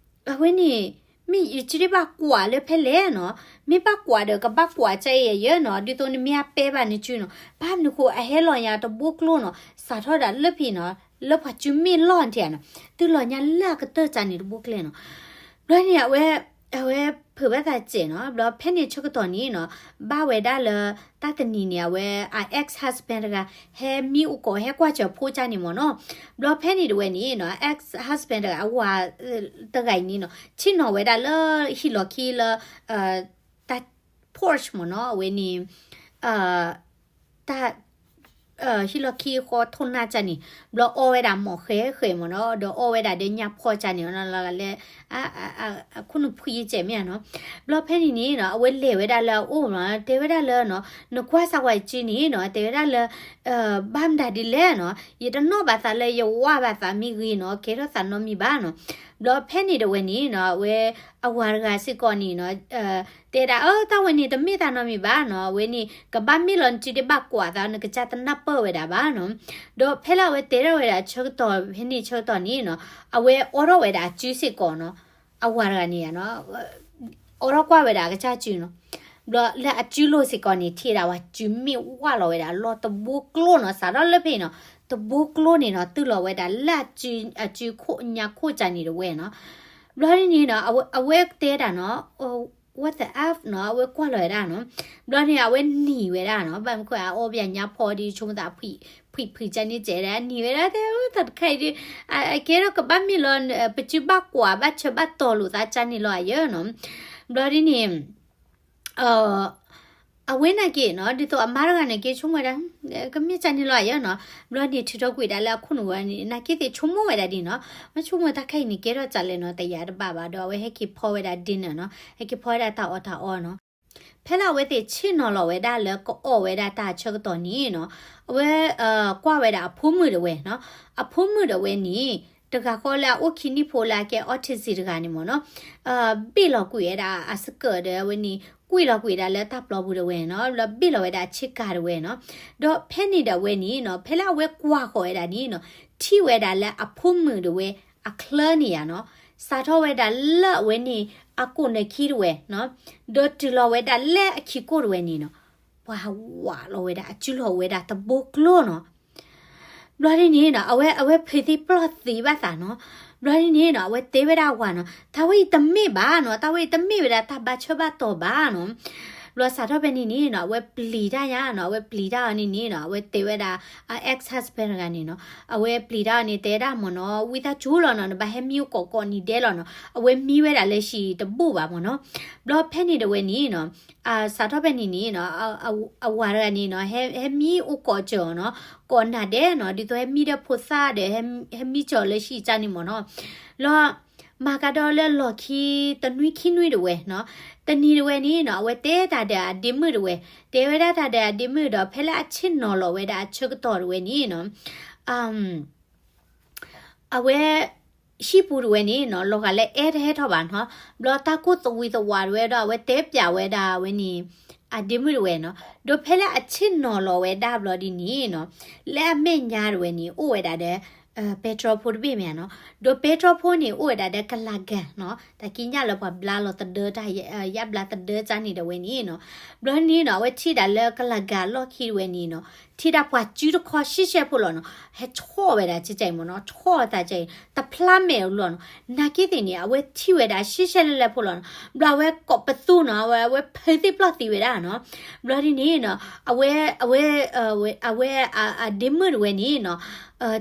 အဝဲန့ၣ် မ့ၢ်ယစုဒ့ဘၣ်ကွၢ်လၢဖဲလဲၣ်နီၤ, မ့ၢ်ဘၣ်ကွၢ်ဒီးကဘၣ်ကွၢ်ကၢ်အံၤယဲနီၤ, ဒ်သိးနမ့ၢ်အပဲဘၣ်နစုနီၤ, ဘၣ်မနုၤဃိအဟဲလီၤညါတဘိကျိနီၤ, စးထီၣ်ဒၣ်လၢဖဲအံၤနီၤ, လၢပှၤစုမ့ၣ်လီၢ်န့ၣ်ဧါနီၤ, တုၤလီၤညါလၢအကတၢၢ်ကၢ်န့ၣ်တဘိကျိနီၤ. ဘျီန့ၣ် အဝဲ အဝဲဖုးဘၣ်သးစဲးနီၤ, ဘျီဖဲန့ၣ်ဆၢကတီၢ်န့ၣ်နီၤ, ဘၣ်ဝဲဒၣ်လၢ တၢ်တနံၤန့ၣ် အဝဲ အ ex husband တဂၤ ဟဲမံအိၣ်ကိး ဟဲကွၢ်စၢၤဖိကၢ်န့ၣ်မ့ၢ်နီၤ. ဘျီဖဲန့ၣ်တဝဲန့ၣ်နီၤ ex husband တဂၤ အဝၤ တဂၤအံၤန့ၣ်နီၤ ဆ့ၣ်နီၤဝဲဒၣ်လၢဟံၣ်လီၢ်ခံလၢ တၢ် porch မ့ၢ်နီၤ, အဝဲန့ၣ် တၢ် ဟံၣ်လီၢ်ခံဃီထိၣ်နၢ်ကၢ်န့ၣ်, ဘျီအီဝဲဒၣ်မီၢ်ဃဲဃဲမ့ၢ်နီၤ, ဒီးအီဝဲဒၣ်ဒီးညၣ်ဖီကၢ်န့ၣ် လၢ အခိၣ်နူာ်ဖှံကဲးမ့ၢ်နီၤ. ဘျီဖဲန့ၣ်န့ၣ်နီၤ အဝဲလဲၤဝဲဒၣ်လၢအအိၣ်နီၤ, တဲဝဲဒၣ်လၢနီၤ နကွၢ်စၢ်ဝဲစုန့ၣ်နီၤ, တဲဝဲဒၣ်လၢ ဘၣ်မတၤဒ်လဲၣ်နီၤ, ယတနီၣ်ဘၣ်သးလၢယဝးဘၣ်သးမ့ၢ်ဂ့ၤနီၤ, ကဲထီၣ်သးနီတမံၤဘၣ်နီၤ. ဘျီဖဲန့ၣ်တဝဲန့ၣ်နီၤ အဝဲ အဝၤတဂၤစ့ၢ်ကီးန့ၣ်နီၤ တဲဒၣ် အၢ တၢ်ဝဲန့ၣ်တမ့ၢ်တၢ်နီတမံၤဘၣ်နီၤ, အဝဲန့ၣ် ကဘၣ်မ့ၢ်လီၤနစုဒ့ဘၣ်ကွၢ်သး နကစၢ်တနၢ်ပၢၢ်ဝဲဒၣ်ဘၣ်နီၤ. ဒီးဖဲလၢအဝဲတဲထီၣ်ဝဲဒၣ်ဆၢကတီၢ် ဖဲန့ၣ်ဆၢကတီၢ်န့ၣ်နီၤ အဝဲအိးထီၣ်ဝဲဒၣ်အစုစ့ၢ်ကီးနီၤ, အဝၤတဂၤန့ၣ်နီၤ အိးထီၣ်ကွၢ်ဝဲဒၣ်အကစၢ်စုနီၤ. ဘျီလၢအစုလိၤစ့ၢ်ကီးန့ၣ် ထံၣ်ဒၣ်ဝဲစုမ့ၣ်ဝးလီၤဝဲဒၣ်အလီၢ်တဘိကျိနီၤ, စးထီၣ်လၢဖဲအံၤနီၤ တဘိကျိန့ၣ်နီၤ တုၤလီၤဝဲဒၣ်လၢအစု အစုခိၣ်ညါခိၣ်ကၢ်န့ၣ်တဝဲနီၤ. ဘျီန့ၣ်နီၤ အဝဲတဲဒၣ်နီၤ what the F နီၤ, အဝဲကွၢ်လီၤဝဲဒၣ်နီၤ. ဘျီန့ၣ် အဝဲနံၤဝဲဒၣ်နီၤ, ဘၣ်မနုၤဃိ အအီဘၣ်ညါဖီဒီး ဆိကမိၣ်သး ဖှံဖှံကၢ်န့ၣ်ကဲဒၣ် နံၤဝဲဒၣ်တဲ တၢ်တခါအံၤဒီး အကဲထီၣ်ကဘၣ်မ့ၢ်လီၤ ပစုဘၣ်ကွၢ်ဘၣ်ဆၢဘၣ်တီၤလိာ်သးကၢ်န့ၣ်လီၤအယၢနီၤ. ဘျီဒ်န့ၣ် အဝဲနာ်က့နီၤ ဒ်သိးအမါတဂၤန့ၣ်က့ဆိကမိၣ်ဝဲဒၣ် ကမ့ၢ်ကန့ၣ်လီၤယဲနီၤ. ဘျီန့ၣ်ထုးထီၣ်ကွံာ်ဒၣ်လၢအခိၣ်နူာ်ဝဲန့ၣ် နာ်က့သ့ၣ်ဆိကမိၣ်ဝဲဒၣ်ဒ်နီၤ မ့ၢ်ဆိကမိၣ်တၢ်ခဲအံၤန့ၣ် ကဲထီၣ်စးလဲၣ်နီၤ တယာ်တဘၣ်ဘၣ်ဒီး အဝဲဟဲက့ၤဖီဝဲဒၣ် dinner နီၤ ဟဲက့ၤဖီဝဲဒၣ်တၢ်အီၣ်တၢ်အီနီၤ. ဖဲလၢအဝဲသ့ၣ်ဆ့ၣ်နီၤလီၤဝဲဒၣ်လၢ ကအီၣ်ဝဲဒၣ်တၢ်ဆၢကတီၢ်န့ၣ်နီၤ အဝဲ ကွၢ်ဝဲဒၣ်အဖိမုၣ်တဝဲနီၤ. အဖိမုၣ်တဝဲန့ၣ် တဂၤဃီလၢအအိၣ်ခံနံၣ်ဖိလၢအကဲ autism တဂၤန့ၣ်မ့ၢ်နီၤ ဘ့ၣ်လီၤကွံာ်ဝဲဒၣ်အစကၢၢ်ဒီးအဝဲန့ၣ် ကွံာ်လီၤကွံာ်ဒၣ်လၢတၢ်ပျီပူၤတဝဲနီၤ လၢဘ့ၣ်လီၤဝဲဒၣ်အဆ့ကၤတဝဲနီၤ. ဒီးဖဲန့ၣ်ဒီးအဝဲန့ၣ်နီၤ ဖဲလၢအဝဲကွၢ်ဃီၤဝဲဒၣ်န့ၣ်နီၤ ထံၣ်ဝဲဒၣ်လၢအဖိမုၣ်တဝဲအချၢန့ၣ်ယါနီၤ စးထီၣ်ဝဲဒၣ်လၢအဝဲန့ၣ် အကိးနၢခံတဝဲနီၤ ဒီးတုၤလီၤဝဲဒၣ်လၢအခံကိၣ်တဝဲန့ၣ်နီၤ ပှၤဝးလီၤဝဲဒၣ် အစုလီၤဝဲဒၣ်တဘိကျိနီၤ. ဘျီဒ်န့ၣ်နီၤ အဝဲ အဝဲဖုးသံပျီၢ်သံဘၣ်သးနီၤ. ဘျီဒ်န့ၣ်နီၤ အဝဲတဲဝဲဒၣ်အဝၤနီၤ တၢ်ဝဲအံၤတမ့ၢ်ဘၣ်နီၤ တၢ်ဝဲအံၤတမ့ၢ်ဝဲဒၣ်တၢ်ဘၣ်ဆၢဘၣ်တီၤဘၣ်နီၤ. ဘျီစးထီၣ်ဖဲန့ၣ်န့ၣ်နီၤ အဝဲပျံၤတၢ်ညါနီၤ အဝဲပျံၤတၢ်အီၤန့ၣ်န့ၣ်နီၤ အဝဲတဲဝဲဒၣ် ex husband တဂၤန့ၣ်နီၤ အဝဲပျံၤတၢ်အီၤန့ၣ် တဲဒၣ်မ့ၢ်နီၤ ဝံသးစူၤလီၤနီၤ နဘၣ်ဟဲမံအိၣ်ကိးကိးနံၤဒဲးလီၤနီၤ အဝဲမံဝဲဒၣ်လၢဟံၣ်တဘူၣ်ဘၣ်မ့ၢ်နီၤ. ဘျီဖဲန့ၣ်တဝဲန့ၣ်နီၤ စးထီၣ်ဖဲန့ၣ်န့ၣ်နီၤ အဝၤတဂၤန့ၣ်နီၤ ဟဲမံအိၣ်ကိးစၢၤအီၤနီၤ ကိးနၤဒဲးနီၤ ဒ်သိးဟဲမံဒီးဖိသၣ်ဒီး ဟဲမံစၢၤအီၤလၢဟံၣ်ကၢ်န့ၣ်မ့ၢ်နီၤ. လီၤ မၤကဒီးလၢလီၢ်ခံတနွံခံနွံတဝဲနီၤ တနံၤတဝဲန့ၣ်နီၤ အဝဲတဲတၢ်ဒီးအဒ့မုၣ်တဝဲ တဲဝဲဒၣ်တၢ်ဒီးအဒ့မုၣ်ဒီး ဖဲလၢအဆ့ၣ်နီၤလီၤဝဲဒၣ်အဆၢကတီၢ်တဝဲန့ၣ်နီၤ အဝဲ ဟံၣ်ပူၤတဝဲန့ၣ်နီၤ လီၤဂာ်လၢအဲၣ်တဟဲထီၣ်ဘၣ်နီၤ ဘျီတၢ်ကိၢ်သဝံသဝးတဝဲဒီး အဝဲတဲပျးဝဲဒၣ်အဝဲန့ၣ် အဒ့မုၣ်တဝဲနီၤ ဒီးဖဲလၢအဆ့ၣ်နီၤလီၤဝဲဒၣ်ဘျီဒ်န့ၣ်နီၤ လၢအမဲာ်ညါတဝဲန့ၣ် အိၣ်ဝဲဒၣ်ဒီး ပဲတြီဖိတဘ့ၣ်မ့ၢ်နီၤ ဒီးပဲတြီဖိန့ၣ် အိၣ်ဝဲဒၣ်ဒီးကလၤကၤနီၤ တၢ်ကံးညာ်လၢပှၤဘျါလီၤသဒၢတၢ် ယါဘျါသဒၢကၢ်န့ၣ်တဝဲန့ၣ်နီၤ ဘျီန့ၣ်နီၤ အဝဲထံၣ်ဒၣ်လၢကလၤကၤလီၢ်ခံတဝဲန့ၣ်နီၤ ထံၣ်ဒၣ်ပှၤစုတခီရှဲရှဲဖိလီၤနီၤ ဟဲဆီၣ်ဝဲဒၣ်ကၢ်ကၢ်အံၤမ့ၢ်နီၤ ဆီၣ်သးကၢ်အံၤ တဖျါမဲာ်အလီၢ်နီၤ နာ်က့သ့ၣ်န့ၣ် အဝဲထံၣ်ဝဲဒၣ်ရှဲရှဲလဲၣ်လဲၣ်ဖိလီၤနီၤ ဘျီအဝဲကိးပသူနီၤ အဝဲ အဝဲဖုးသံပျီၢ်သံဝဲဒၣ်နီၤ ဘျီဒ်န့ၣ်နီၤ အဝဲ အဝဲ အဝဲ အဒ့မုၣ်တဝဲန့ၣ်နီၤ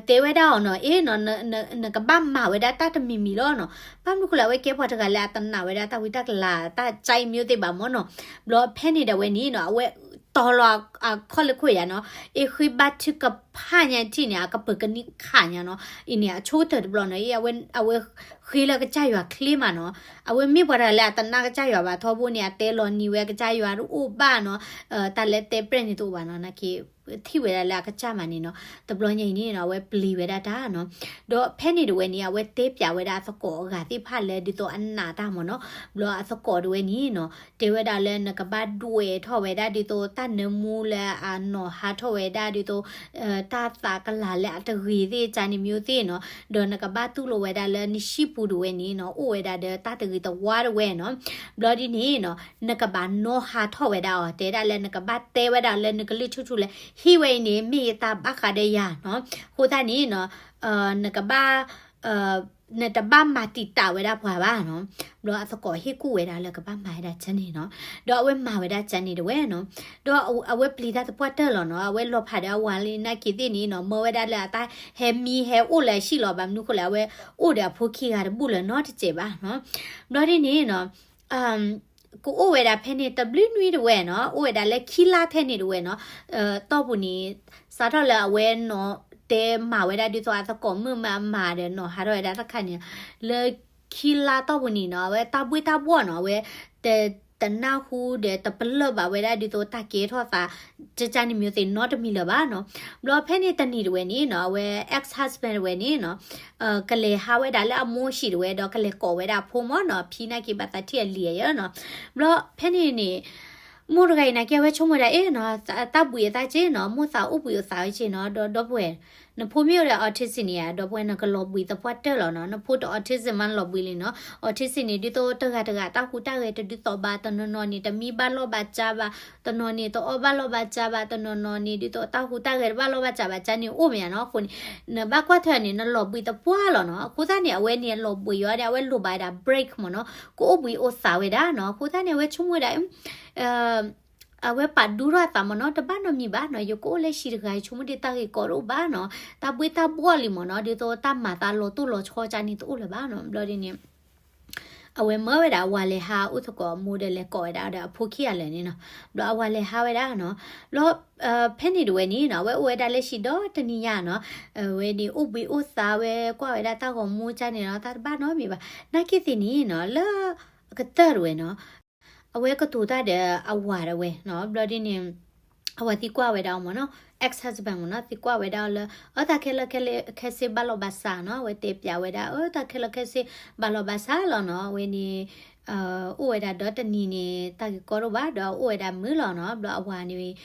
တဲဝဲဒၣ်အီၤနီၤ အ့ၣ်နီၤ နကဘၣ်မၤဝဲဒၣ်တၢ်တမံၤမံၤလီၤနီၤ ဘၣ်မနုၤဃိလဲၣ် အဝဲကဲပှၤတဂၤလၢအတနာ်ဝဲဒၣ်တၢ်ဝံတၢ်ကလၤတၢ်ကၢ်အံၤမ့ၢ်သ့ၣ်ဘၣ်မ့ၢ်နီၤ ဘျီဖဲန့ၣ်ဒီးဝဲန့ၣ်နီၤ အဝဲတီၤလီၤအခီၣ်လၢခိၣ်ယါနီၤ အ့ၣ်ဃ့ဘါထုကဖၣ်ညါထံၣ်န့ၣ် အကပၢၤကနံၣ်ခးညါနီၤ အံၤန့ၣ် အဆိကတၢၢ်တဘျီနီၤ အဝဲ အဝဲဃ့လၢကစၢ်ယွၤချ့မးနီၤ အဝဲမ့ၢ်ပှၤတဂၤလၢအတနာ်ကစၢ်ယွၤဘၣ်ထီဘိန့ၣ် အတဲလီၤနံၤဝဲကစၢ်ယွၤတအိၣ်ဘၣ်နီၤ တၢ်လၢတဲပြဲၢ်န့ၣ်တအိၣ်ဘၣ်နီၤ နာ်က့ ထံၣ်ဝဲဒၣ်လၢအကစၢ်မးန့ၣ်နီၤ တဘျီညါအံၤန့ၣ်နီၤ အဝဲပျံၤဝဲဒၣ်တၢ်နီၤ ဒီးဖဲန့ၣ်တဝဲန့ၣ် အဝဲတဲပျးဝဲဒၣ်အသကိးအဂၤသ့ၣ်တဖၣ်လၢဒ်သိးအနာ်တၢ်မ့ၢ်နီၤ ဘျီအသကိးတဝဲန့ၣ်နီၤ တဲဝဲဒၣ်လၢနကဘၣ်ဒွဲၣ်ထီၣ်ဝဲဒၣ်ဒ်သိးတၢ်နၢမူလၢအနီၤဟးထီၣ်ဝဲဒၣ်ဒ်သိး တၢ်သးကလၤလၢအတဂ့ၤသ့ၣ်ကၢ်န့ၣ်မ့ၢ်သ့ၣ်နီၤ ဒီးနကဘၣ်တူၢ်လိာ်ဝဲဒၣ်လၢနဟံၣ်ပူၤတဝဲန့ၣ်နီၤ အိၣ်ဝဲဒၣ်ဒီးတၢ်တဂ့ၤတဝါတဝဲနီၤ ဘျီဒ်န့ၣ်နီၤ နကဘၣ်နီၤဟးထီၣ်ဝဲဒၣ်အီၤ တဲဒၣ်လၢနကဘၣ်တဲဝဲဒၣ်လၢနကလုၢ်ထူၣ်ထူၣ်လၢ ဟံၣ်ဝဲအံၤန့ၣ် မ့ၢ်ယတၢ်ဘၣ်ဃးဒီးယၤနီၤ အဃိသတးန့ၣ်နီၤ နကဘၣ် နတဘၣ်မၤတံာ်တာ်ဝဲဒၣ်ပှၤဘၣ်နီၤ ဘျီအသကိးဟ့ၣ်ကူၣ်ဝဲဒၣ်လၢကဘၣ်မၤဝဲဒၣ်ကၢ်န့ၣ်နီၤ ဒီးအဝဲမၤဝဲဒၣ်ကၢ်န့ၣ်တဝဲနီၤ ဒီးအဝဲပျံၤတၢ်သပှၢ်တၢၢ်လီၤနီၤ အဝဲလီၤဖးဒီးအဝၤလံနာ်က့သ့ၣ်န့ၣ်နီၤ မၢဝဲဒၣ်လၢအတၢ်ဟဲမံဟဲအိၣ်လၢအဟံၣ်လီၤ ဘၣ်မနုၤဃိလဲၣ် အဝဲအိၣ်ဒီးအဖိခံဂၤတဘူၣ်လၢၤနီတစဲးဘၣ်နီၤ ဘျီဒ်န့ၣ်နီၤ ကအိၣ်ဝဲဒၣ်ဖဲန့ၣ် တဘျုးနွံတဝဲနီၤ, အိၣ်ဝဲဒၣ်လၢခံလါထဲန့ၣ်တဝဲနီၤ, တီၢ်ပူၤန့ၣ် စးထီၣ်လၢအဝဲနီၤ တဲမၤဝဲဒၣ်ဒ်သိးအသကိးမုၣ်မးအမၤဒီးနီၤ ဟးထီၣ်ဝဲဒၣ်တခါန့ၣ်, လၢခံလါတီၢ်ပူၤန့ၣ်နီၤ အဝဲတၢ်ဘှ့ၣ်တၢ်ဘှီၣ်နီၤ အဝဲ တနၢ်ဟူဒီးတပလၢၢ်ဘၣ်ဝဲဒၣ်ဒ်သိးတၢ်ကဲထီၣ်သး ကကန့ၣ်မ့ၢ်သ့ၣ်နီတမံၤလၢၤဘၣ်နီၤ. ဘျီဖဲန့ၣ်တနံၤတဝဲန့ၣ်နီၤ အဝဲ ex husband တဝဲန့ၣ်နီၤ ကလဲၤဟးဝဲဒၣ်လၢအမိၢ်ဟံၣ်တဝဲ ဒီးကလဲၤကိးဝဲဒၣ်အဖိမၢ်နီၤ ဖံနာ်က့ဘၣ်သးထံၣ်အလံာ်အယၢနီၤ. ဘျီဖဲန့ၣ်န့ၣ် မိၢ်တဂၤအံၤနာ်က့အဝဲဆိကမိၣ်ဒၣ်အ့ၣ်နီၤ တၢ်ဘှံးအသးက့နီၤ မိၢ်သးအိၣ်ဘှံးအိၣ်သးဝဲက့နီၤ ဒီးဒီပုၢ်ဝဲၢ် နဖိမ့ၢ်အိၣ်ဒီး autism န့ၣ်ဧါ ဒီပုၢ်ဝဲၢ် နကလီၤဘှံးသပှၢ်တၢၢ်လီၤနီၤ. နဖိတ autism မးလီၤဘှံးလံနီၤ. autism န့ၣ် ဒ်သိးတဂၤတဂၤတၢ်ဟူးတၢ်ဂဲၤတဒ်သိးဘၣ် တနီၤနီၤန့ၣ် တမံဘၣ်လီၢ်ဘၣ်စးဘၣ် တနီၤန့ၣ် တအီၣ်ဘၣ်လီၢ်ဘၣ်စးဘၣ် တနီၤနီၤန့ၣ် ဒ်သိးတၢ်ဟူးတၢ်ဂဲၤတဘၣ်လီၢ်ဘၣ်စးဘၣ် ကန့ၣ်အိၣ်မ့ၢ်ဧါနီၤ. အဃိန့ၣ် နဘၣ်ကွၢ်ထွဲန့ၣ် နလီၤဘှံးသပှၢ်လီၤနီၤ. အဃိသတးန့ၣ် အဝဲန့ၣ်လီၤဘှံးယီၤဒီး အဝဲလိၣ်ဘၣ်ဝဲဒၣ် break မ့ၢ်နီၤ ကအိၣ်ဘှံးအိၣ်သးဝဲဒၣ်နီၤ. အဃိသတးန့ၣ် အဝဲဆိကမိၣ်ဝဲဒၣ် အဝဲပာ်ဒူထီၣ်အသးမ့ၢ်နီၤ တဘၣ်နီတမံၤဘၣ်နီၤ ယကအိၣ်လၢဟံၣ်တဂၤ ယဆိကမိၣ်ဒ်တၢ်ဂ့ၢ်ကီတအိၣ်ဘၣ်နီၤ တၢ်ဘှ့ၣ်တၢ်ဘှီၣ်လံမ့ၢ်နီၤ ဒ်သိးတၢ်မၤသးလီၤတိၢ်လီၤဆီကန့ၣ်တအိၣ်လၢၤဘၣ်နီၤ. ဘျီဒ်န့ၣ် အဝဲမၢဝဲဒၣ်အဝၤလဲၤဟးအိၣ်သကိးအမိၢ်ဒီးလဲၤကိးဝဲဒၣ်ဒီးအဖိခံဂၤလၢာ်န့ၣ်နီၤ. ဘျီအဝၤလဲၤဟးဝဲဒၣ်နီၤ. ဘျီ ဖဲန့ၣ်တဝဲန့ၣ်နီၤ အဝဲအိၣ်ဝဲဒၣ်လၢဟံၣ်ဒီတနံၤညါနီၤ. အဝဲန့ၣ်အိၣ်ဘှံးအိၣ်သါဝဲ ကွၢ်ဝဲဒၣ်တၢ်ဂီၤမူကၢ်န့ၣ်နီၤ တၢ်တဘၣ်နီတမံၤဘၣ်. နာ်က့သ့ၣ်န့ၣ်နီၤ လၢအကတၢၢ်တဝဲနီၤ အဝဲကတိၤတၢ်ဒီးအဝၤတဝဲနီၤ. ဘျီဒ်န့ၣ် အဝၤသံကွၢ်ဝဲဒၣ်အီၤမ့ၢ်နီၤ, ex-husband မ့ၢ်နီၤ, သံကွၢ်ဝဲဒၣ်အီၤလၢ အတၢ်ခဲလၢာ်ခဲဆ့ဘၣ်လီၤဘၣ်စးနီၤ. အဝဲတဲပျးဝဲဒၣ် အတၢ်ခဲလၢာ်ခဲဆ့ ဘၣ်လီၤဘၣ်စးလီၤနီၤ. အဝဲန့ၣ် အိၣ်ဝဲဒၣ်ဒီတနံၤန့ၣ် တၢ်ဂ့ၢ်ကီတအိၣ်ဘၣ် ဒီးအိၣ်ဝဲဒၣ်မုာ်လီၤနီၤ. ဘျီအဝၤန့ၣ်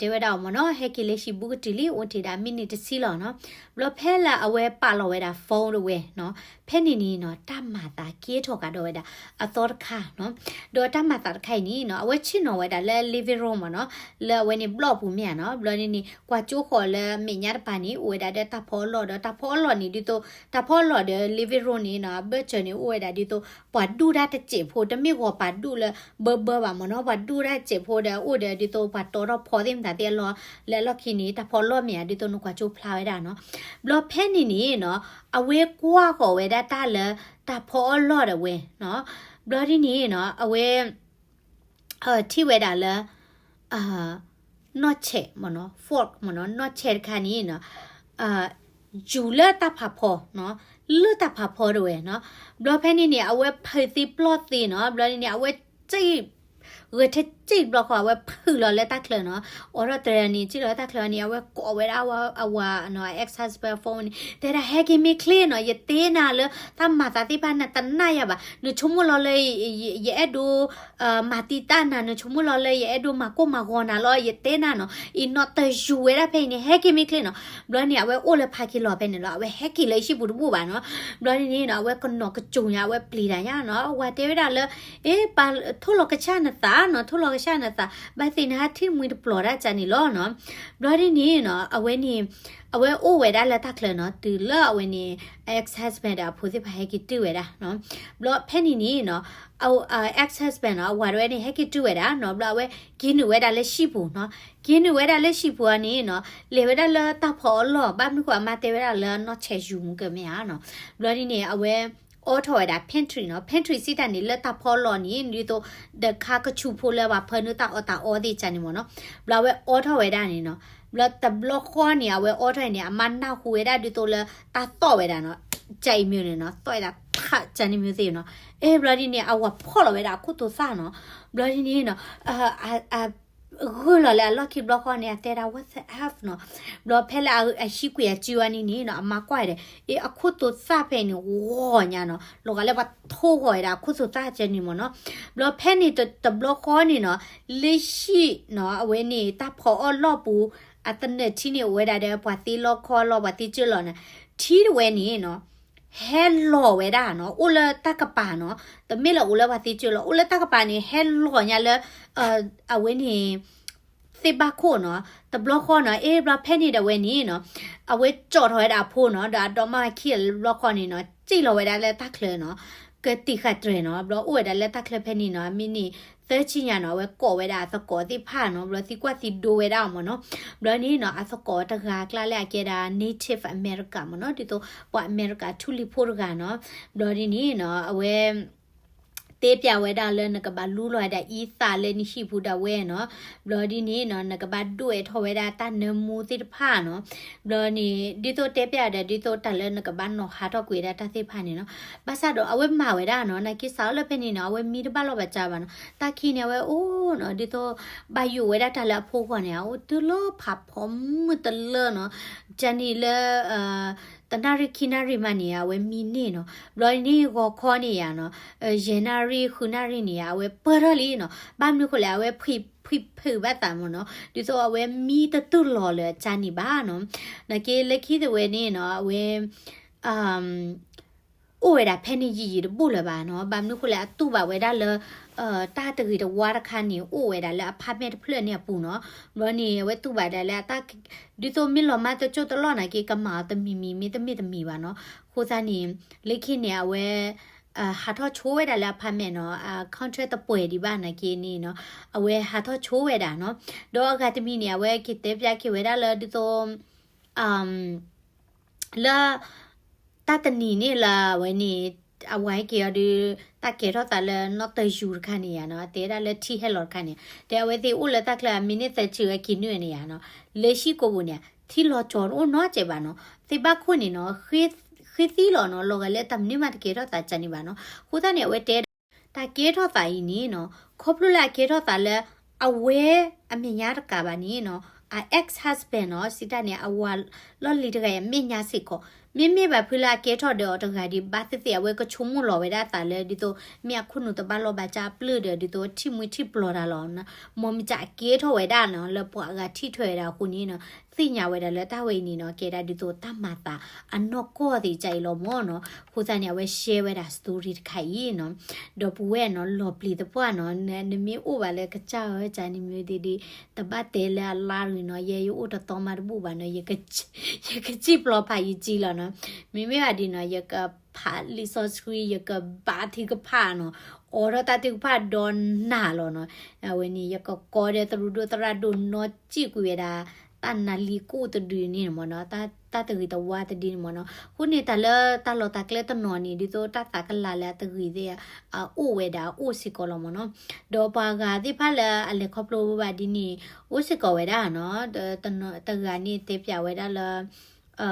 တဲဝဲဒၣ်အီၤမ့ၢ်နီၤ ဟဲက့ၤလၢဟံၣ်ဘူးကတုၤလံ အိၣ်တ့ၢ်ဒၣ်မံးနံးတဆံလီၤနီၤ. ဘျီဖဲလၢအဝဲပာ်လီၤဝဲဒၣ် phone တဝဲနီၤ ဖဲန့ၣ်န့ၣ်နီၤ တၢ်မၤသးကဲထီၣ်ကဒီးဝဲဒၣ်အသီတခါနီၤ. ဒီးတၢ်မၤသးတခါအံၤန့ၣ်နီၤ အဝဲဆ့ၣ်နီၤဝဲဒၣ်လၢ living room မ့ၢ်နီၤ, လၢအဝဲန့ၣ်ဘျီၣ်ပူၤမ့ၢ်ဧါနီၤ. ဘျီန့ၣ်န့ၣ် ကွၢ်ကၠိဃီၤလၢမဲာ်ညါတပၤန့ၣ် အိၣ်ဝဲဒၣ်ဒီးတၢ်ဖီအလီၢ် ဒီးတၢ်ဖီအလီၢ်န့ၣ် ဒ်သိး တၢ်ဖီအလီၢ်ဒီး living room န့ၣ်နီၤ အဘၢၣ်စၢၤန့ၣ် အိၣ်ဝဲဒၣ်ဒ်သိး ပှၤဒူၣ်တၢ်တစဲးဖိ တမ့ၢ်ဂီၤပှၤဒူၣ်လၢဘၢဘၢဘၣ်မ့ၢ်နီၤ, ပှၤဒူၣ်တၢ်တစဲးဖိဒီး အိၣ်ဒီးဒ်သိးပှၤတီထီၣ်ဖီသ့ၣ်မတၤသ့ၣ်အလီၢ် လၢအလီၢ်ခံန့ၣ် တၢ်ဖီအလီၢ်မ့ၢ်ဧါ ဒ်သိးနကွၢ်ကၠိဖျါဝဲဒၣ်နီၤ. ဘျီဖဲန့ၣ်န့ၣ်နီၤ အဝဲကွၢ်ဃီၤဝဲဒၣ်တၢ်လၢတၢ်ဖီအလီၢ်ဒၣ်ဝဲနီၤ. ဘျီဒ်န့ၣ်နီၤ အဝဲ ထံၣ်ဝဲဒၣ်လၢ နီၢ်ဆဲးမ့ၢ်နီၤ, fork မ့ၢ်နီၤ, နီၢ်ဆဲးတခါန့ၣ်နီၤ ယူၤလၢတၢ်ဖးဖီနီၤ, လၢတၢ်ဖးဖီဒၣ်ဝဲနီၤ. ဘျီဖဲန့ၣ်န့ၣ် အဝဲဖုးသ့ပျီၢ်သ့နီၤ. ဘျီန့ၣ်န့ၣ် အဝဲ ဂဲၤထၢၣ်စံၣ်ဘျီဃီ အဝဲဖုးလီၤလၢတၢ်ချၢနီၤ. အိးထီၣ်တရံးန့ၣ် စံၣ်လီၤလၢတၢ်ချၢန့ၣ် အဝဲကိးဝဲဒၣ်အဝၤနီၤ, ex-husband phone န့ၣ် တဲဒၣ် ဟဲက့ၤမ့ၢ်ချ့နီၤ, ယတဲနၤလၢတၢ်မၤသးသ့ၣ်တဖၣ်နတနာ်ယၤဘၣ်, နဆိကမိၣ်လီၤလၢ ယအဲၣ်ဒိး မၤတံာ်တာ်နၤ, နဆိကမိၣ်လီၤလၢယအဲၣ်ဒိးမၤကိၢ်မၤဂီၤနၤလီၤ, ယတဲနၤနီၤ, အံၤနီၤတယူၤဝဲဒၣ်ဖဲအံၤန့ၣ် ဟဲက့ၤမ့ၢ်ချ့နီၤ. ဘျီန့ၣ် အဝဲအိၣ်လၢ parking lot ဖဲန့ၣ်လီၤ, အဝဲဟဲက့ၤလၢဟံၣ်ပူၤတဘူၣ်ဘၣ်နီၤ. ဘျီန့ၣ်နီၤ အဝဲကနီၤကစိၤညါ အဝဲပျံၤတၢ်ညါနီၤ, အဝၤတဲဝဲဒၣ်လၢ အ့ ပၢ်ထိၣ်လီၤကဆၣ်နသးနီၤ, ထိၣ်လီၤကဆၣ်နသး, ဘၣ်သ့ၣ်နဟးထံၣ်မှံတပျီၤတၢ်ကန့ၣ်လီၤနီၤ. ဘျီဒ်န့ၣ်နီၤ အဝဲန့ၣ် အဝဲအိၣ်ဝဲဒၣ်လၢတၢ်ချၢနီၤ, တုၤလၢအဝဲန့ၣ် ex-husband ဒီးအဖိသ့ၣ်တဖၣ်ဟဲက့ၤတုၤဝဲဒၣ်နီၤ. ဘျီဖဲန့ၣ်န့ၣ်နီၤ ex-husband နီၤ အဝၤတဝဲန့ၣ် ဟဲက့ၤတုၤဝဲဒၣ်နီၤ, ဘျီအဝဲက့ၤနုာ်ဝဲဒၣ်လၢဟံၣ်ပူၤနီၤ, က့ၤနုာ်ဝဲဒၣ်လၢဟံၣ်ပူၤအီၤန့ၣ်နီၤ လဲၤဝဲဒၣ်လၢတၢ်ဖီအလီၢ်, ဘၣ်မနုၤဃိအမါတဲဝဲဒၣ်လၢနီၢ်ဆဲးယူၤမူကၢၢ်မ့ၢ်ဧါနီၤ. ဘျီဒ်န့ၣ် အဝဲ အိးထီၣ်ဝဲဒၣ် pantry နီၤ, pantry စံးတၢ်န့ၣ် လၢတၢ်ဖီအလီၢ်န့ၣ် ဒ်သိး ဒီးခါကဆူးဖိလၢပှၤဖၢနုာ်တၢ်အီၣ်တၢ်အီသ့ၣ်ကန့ၣ်မ့ၢ်နီၤ. ဘျီအဝဲအိးထီၣ်ဝဲဒၣ်န့ၣ်နီၤ, ဘျီတဘျီဃီန့ၣ် အဝဲအိးထီၣ်န့ၣ် အမါနၢ်ဟူဝဲဒၣ်ဒ်သိးလၢတၢ်သီၣ်ဝဲဒၣ်နီၤ, ကၢ်အံၤမ့ၢ်န့ၣ်နီၤ, သီၣ်ဝဲဒၣ် ဖးကန့ၣ်မ့ၢ်သ့ၣ်နီၤ. အဲ ဘျီဒ်န့ၣ် အဝၤဖီၣ်လီၤဝဲဒၣ်အခိၣ်တိၤသၣ်နီၤ. ဘျီဒ်န့ၣ်နီၤ ဂုာ်လီၤလၢအလီၢ်ခံဘျီဃီန့ၣ် အတဲဒၣ် what the F နီၤ. ဘျီဖဲလၢအဟံးကွံာ်အစုအီၤန့ၣ်န့ၣ်နီၤ အမါကွၢ်ဒီး အ့ အခိၣ်တိၤသၣ်ဖဲန့ၣ် ဂီၤညါနီၤ, လီၤဂာ်လၢပှၤထိၣ်ဂီၤဝဲဒၣ်အခိၣ်တိၤသၣ်ကန့ၣ်မ့ၢ်နီၤ. ဘျီဖဲန့ၣ်တဘျီဃီန့ၣ်နီၤ လၢဟံၣ်နီၤ အဝဲန့ၣ် တၢ်ဖီအီၣ်လီၢ်ပူၤ အသနၢၣ်ထံန့ၣ် အိၣ်ဝဲဒၣ်ဒီးပှၤသ့လီခီလီၤ ပှၤသ့ကၢၢ်လီၤန့ၣ် ထံတဝဲန့ၣ်နီၤ ဟဲလီၤဝဲဒၣ်နီၤ, အိၣ်လၢတၢ်ကပၤနီၤ, တမ့ၢ်လၢအိၣ်လၢပှၤသ့ကၢၢ်လီၤ, အိၣ်လၢတၢ်ကပၤန့ၣ် ဟဲလီၤညါလၢ အဝဲန့ၣ် သ့ၣ်ဘၣ်ခိၣ်နီၤ, တဘျီဃီနီၤ, အ့ ဘျီဖဲန့ၣ်ဒီးဝဲန့ၣ်နီၤ, အဝဲကၠီၣ်ထီၣ်ဝဲဒၣ်အဖိနီၤ, ဒီးအဒီမါခံဂၤလၢဘျီဃီန့ၣ်နီၤ, စံၣ်လီၤဝဲဒၣ်လၢတၢ်ချၢနီၤ, ကတံာ်ဃာ်တြဲၤနီၤ, ဘျီအိၣ်ဝဲဒၣ်လၢတၢ်ချၢဖဲန့ၣ်နီၤ, မ့ၢ်န့ၣ် သၢဆံညါနီၤ, အဝဲကိးဝဲဒၣ်အသကိးသ့ၣ်တဖၣ်နီၤ, ဘျီသံကွၢ်သံဒိဝဲဒၣ်အီၤမ့ၢ်နီၤ, ဘျီန့ၣ်နီၤ, အသကိးတဂၤအကျါလၢအကဲဒၣ် Native America မ့ၢ်နီၤ, ဒ်သိးပှၤအမဲရကၤထူလံၤဖိတဂၤနီၤ, ဘျီဒ်န့ၣ်နီၤ, အဝဲ တဲပျးဝဲဒၣ်လၢနကဘၣ်လူလီၤဝဲဒၣ်အံသၣ်လၢနဟံၣ်ပူၤဒၣ်ဝဲနီၤ, ဘျီဒ်န့ၣ်နီၤ, နကဘၣ်ဒိၣ်အဲၣ်ထီၣ်ဝဲဒၣ်တၢ်နၢမူသ့ၣ်တဖၣ်နီၤ, ဘျီန့ၣ် ဒ်သိးတဲပျးဒီး ဒ်သိးတၢ်လၢနကဘၣ်နီၤဟးထီၣ်ကွံာ်ဝဲဒၣ်တၢ်သ့ၣ်တဖၣ်န့ၣ်နီၤ, ဘၣ်ဆၣ်ဒီးအဝဲမၤဝဲဒၣ်နီၤ, နာ်က့စးထီၣ်လၢဖဲန့ၣ်နီၤ, အဝဲမံတဘၣ်လီၢ်ဘၣ်စးဘၣ်နီၤ, တၢ်ခံန့ၣ် အဝဲအိၣ်နီၤ, ဒ်သိး ဘၣ်ယိၣ်ဝဲဒၣ်တၢ်လၢအဖိဂီၢ်န့ၣ် အအိၣ်တုၤလၢဖးဖီမုၢ်တလၢနီၤ, ကန့ၣ်လၢ တနၣ်ရံၣ်ခံနၣ်ရံၣ်မးန့ၣ် အဝဲမံန့ၢ်နီၤ, ဘျီန့ၣ်ဂီၤခီန့ၣ်ယါနီၤ, ယဲၢ်နၣ်ရံၣ်ဃုနၣ်ရံၣ်န့ၣ်ယါ အဝဲပၢၢ်ထီၣ်လံနီၤ, ဘၣ်မနုၤဃိလဲၣ် အဝဲဖှံဖုးဘၣ်သးမ့ၢ်နီၤ, ဒ်သိးအဝဲမံတတူၢ်လီၤလၢအကန့ၣ်ဘၣ်နီၤ, နာ်က့လၢခံတဝဲန့ၣ်နီၤ, အဝဲ အိၣ်ဝဲဒၣ်ဖဲန့ၣ်ယံာ်ယံာ်တဘူၣ်လၢၤဘၣ်နီၤ, ဘၣ်မနုၤဃိလဲၣ် အတူၢ်ဘၣ်ဝဲဒၣ်လၢ တၢ်တဂ့ၤတဝါတခါန့ၣ် အိၣ်ဝဲဒၣ်လၢအဖါမဲာ်တဖျၢၣ်န့ၣ်အပူၤနီၤ, ဘျီန့ၣ် အဝဲတူၢ်ဘၣ်ဒၣ်လၢအတၢ် ဒ်သိးမ့ၢ်လီၤမၢ်တစိၢ်တလီၢ်နာ်က့ ကမၤအီၤတမံၤမံၤ မ့တမ့ၢ်တမံၤဘၣ်နီၤ, အဃိသတးန့ၣ် လၢခံန့ၣ် အဝဲ ဟးထီၣ်ဆိဝဲဒၣ်လၢအဖါမဲာ်နီၤ, အ contract တပှဲၤဒံးဘၣ်နာ်က့န့ၣ်နီၤ, အဝဲဟးထီၣ်ဆိဝဲဒၣ်နီၤ, ဒီးအဂၤတမံၤန့ၣ် အဝဲက့ၤတဲပျးက့ၤဝဲဒၣ်လၢဒ်သိး လၢ တၢ်တနံၤန့ၣ်လၢအဝဲန့ၣ် အဝၤဟဲက့ၤအီၤဒီး တၢ်ကဲထီၣ်သးလၢနီၣ်တယူၤတခါန့ၣ်ယါနီၤ, တဲဒၣ်လၢထံဟဲလီၤတခါန့ၣ်, တဲအဝဲသ့ၣ်အိၣ်လၢတၢ်ချၢ အမံးနံးသၢဆံဝဲက့ၤနုာ်န့ၣ်ယါနီၤ, လၢဟံၣ်ကိာ်ပူၤန့ၣ် ထံလီၤကၠီၤတအိၣ်နီတစဲးဘၣ်နီၤ, သ့ၣ်ဘၣ်ခိၣ်န့ၣ်နီၤ, ဃ့သံလီၤနီၤ, လီၤဂာ်လၢတၢ်မနုၤမးတကဲထီၣ်သးကန့ၣ်ဘၣ်နီၤ, အဃိသတးန့ၣ် အဝဲတဲဒၣ် တၢ်ကဲထီၣ်သးအံၤန့ၣ်နီၤ, ခီဖျိလၢအကဲထီၣ်သးလၢ အဝဲအမဲာ်ညါတကးဘၣ်န့ၣ်နီၤ, အ ex husband နီၤ, စံးတၢ်န့ၣ် အဝၤလီၢ်လံၤတဂၤအံၤအမဲာ်ညါစ့ၢ်ကီး, မ့မ့ၢ်ဘၣ်ဖုလၢအကဲထီၣ်ဒီးအီၤတဂၤဒီး ဘၣ်သ့ၣ်သ့ၣ်အဝဲကဆိကမိၣ်လီၤဝဲဒၣ်အသးလၢ ဒ်သိး မ့ၢ်အခိၣ်နူာ်တဘၣ်လီၢ်ဘၣ်စၢ်အပျၢၢ်ဒီး ဒ်သိးထံၣ်မှံထံၣ်ပျီၤတၢ်လီၤ, မ်မ့ၢ်ကဲထီၣ်ဝဲဒၣ်နီၤ, လၢပှၤအဂၤထံၣ်ထွဲဝဲဒၣ်အဃိန့ၣ်နီၤ, သ့ၣ်ညါဝဲဒၣ်လၢတၢ်ဝဲအံၤန့ၣ်နီၤ, ကဲဒၣ်ဒ်သိးတၢ်မၤသးအနီၢ်ကီၢ်သ့ၣ်ကါအံၤလီၤမၢ်နီၤ, အဃိသတးန့ၣ် အဝဲ share ဝဲဒၣ် story တခါအံၤနီၤ, ဒီပုၢ်ဝဲၢ်နီၤ, လီၤပျံၤသပှၢ်နီၤ, နမ့ၢ်အိၣ်ဘၣ်လၢကစၢ်ဧၢကန့ၣ်မ့ၢ်ဒ်ဒ်, တဘၣ်တဲလၢအလါရံၤနီၤ, ယဲယအိၣ်တသီမးတဘူၣ်ဘၣ်နီၤ, ယကစံၣ်ပျီဖးယစံလီၤနီၤ, မ့မ့ၢ်ဘၣ်ဒ်နီၤ, ယကဖးလံာ်စီဆှံ, ယကဘါထုကဖၣ်နီၤ, အိးထီၣ်တၢ်ထုကဖၣ်ဒီးနၤလီၤနီၤ, အဝဲန့ၣ် ယကကိးဒီးသရူးဒိၣ်သရၣ်ဒိၣ်နီၢ်စံၣ်ကွံာ်ဝဲဒၣ် တၢ်နါလံၤကိၣ်တဒုန့ၣ်မၢ်နီၤ, တၢ်တဂ့ၤတဝါတဒုန့ၣ်မၢ်နီၤ, အဃိန့ၣ် တၢ်လၢတၢ်လီၢ်တၢ်ကျဲတနီၤန့ၣ် ဒ်သိးတၢ်သးကလၤလၢအတဂ့ၤသ့ၣ် အအိၣ်ဝဲဒၣ်အအိၣ်စ့ၢ်ကီးလီၤမၢ်နီၤ, ဒီးပှၤဂၤသ့ၣ်တဖၣ်လၢအလဲၤခီဖျိဘၣ်ဒ်န့ၣ် အိၣ်စ့ၢ်ကီးဝဲဒၣ်နီၤ, တဂၤန့ၣ်တဲပၠးဝဲဒၣ်လၢ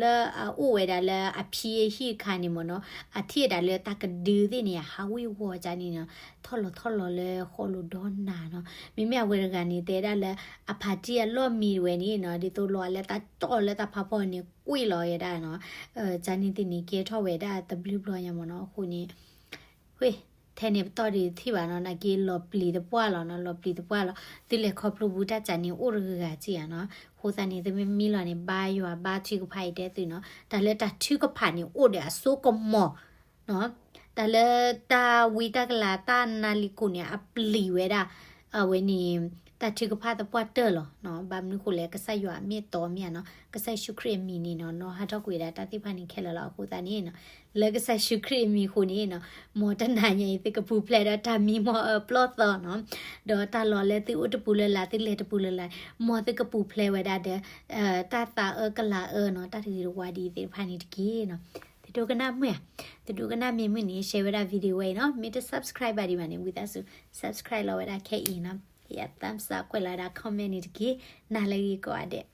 လၢအအိၣ်ဝဲဒၣ်လၢအဖံအဟံၣ်အခါန့ၣ်မၢ်နီၤ, အထံၣ်ဝဲဒၣ်လၢတၢ်ကဒုသ့ၣ်န့ၣ် ဟးဝ့ၤဝီၤကန့ၣ်နီၤ, ထီၣ်လီၤထီၣ်လီၤလၢဃီလိၤဒီးနၤနီၤ, မ့မ့ၢ်အဝဲတဂၤန့ၣ် တဲဒၣ်လၢ အဖးတံၢ်အလီၢ်မံဝဲန့ၣ်နီၤ, ဒ်သိးလီၤလၢတၢ်ကၠီၣ်လၢတၢ်ဖးဖီန့ၣ် ကွံာ်လီၤဝဲဒၣ်နီၤ, ကန့ၣ်သ့ၣ်န့ၣ် ကဲထီၣ်ဝဲဒၣ်တဘျုးဘျီညါမၢ်နီၤ, အဃိန့ၣ် ဝ့ၢ် ထဲန့ၣ်ပတီၢ်ဒုးထံၣ်ဘၣ်နီၤ, နာ်က့လီၤပျံၤသပှၢ်လီၤနီၤ, လီၤပျံၤသပှၢ်လီၤ, သုလဲၤခီဖျိဘူးတၢ်ကန့ၣ်အိၣ်တဂၤဂၤက့ဧါနီၤ, အဃိသတးန့ၣ် သုမ့ၢ်မံလီၤန့ၣ် ဘါယွၤဘါထုကဖၣ်အံၤတဲသုနီၤ, တၢ်လၢတၢ်ထုကဖၣ်န့ၣ်အိၣ်ဒီးအစိကမီၤ တၢ်လၢတၢ်ဝံတၢ်ကလၤတၢ်နါလံၤကိၣ်န့ၣ် အပျံၤဝဲဒၣ်, အဝဲန့ၣ် တၢ်ထုကဖၣ်သပှၢ်တၢၢ်လီၤ, ဘၣ်မနုၤဃိလဲၣ် ကစၢ်ယွၤအမ့ၢ်တီမ့ၢ်ဧါနီၤ, ကစၢ်ယ့ၣ်ၡူးခရံာ်အမံၤန့ၣ်နီၤ, နီၢ်ဟးထီၣ်ကွံာ်ဝဲဒၣ်တၢ်သ့ၣ်တဖၣ်န့ၣ်ခဲလၢာ်လီၤ, အဃိသတးန့ၣ်နီၤ, လၢကစၢ်ယ့ၣ်ၡူးခရံာ်အမံၤအဃိန့ၣ်နီၤ, မ်တနၤညါအံၤ သုကပူၤဖျဲးဒီးတၢ်မံမီၢ်အၢပျီၢ်သီနီၤ, ဒီးတၢ်လီၢ်လၢသုအိၣ်တပူၤလၢ်လၢ် သုလဲၤတပူၤလၢ်လၢ်, မ်သုကပူၤဖျဲးဝဲဒၣ်ဒီး တၢ်သးအၢကလၤအၢနီၤ, တၢ်တဂ့ၤတဝါဒ်အံၤသ့ၣ်တဖၣ်န့ၣ်တက့ၢ်နီၤ, သုဒိကနၣ်မုာ်ဧါ, သုဒိကနၣ်မ့ၢ်မုာ်န့ၣ် share ဝဲဒၣ် video ဝဲအံၤနီၤ, မ့ၢ်တ subscribe ဘၣ်ဒံးဘၣ်န့ၣ် ဝံသးစူၤ subscribe လီၤဝဲဒၣ်ခဲအံၤနီၤ, ယ thumbs up ကွဲးလီၤဝဲဒၣ် comment န့ၣ်တက့ၢ်, နၤလၢဂ့ၤကိးဂၤဒဲး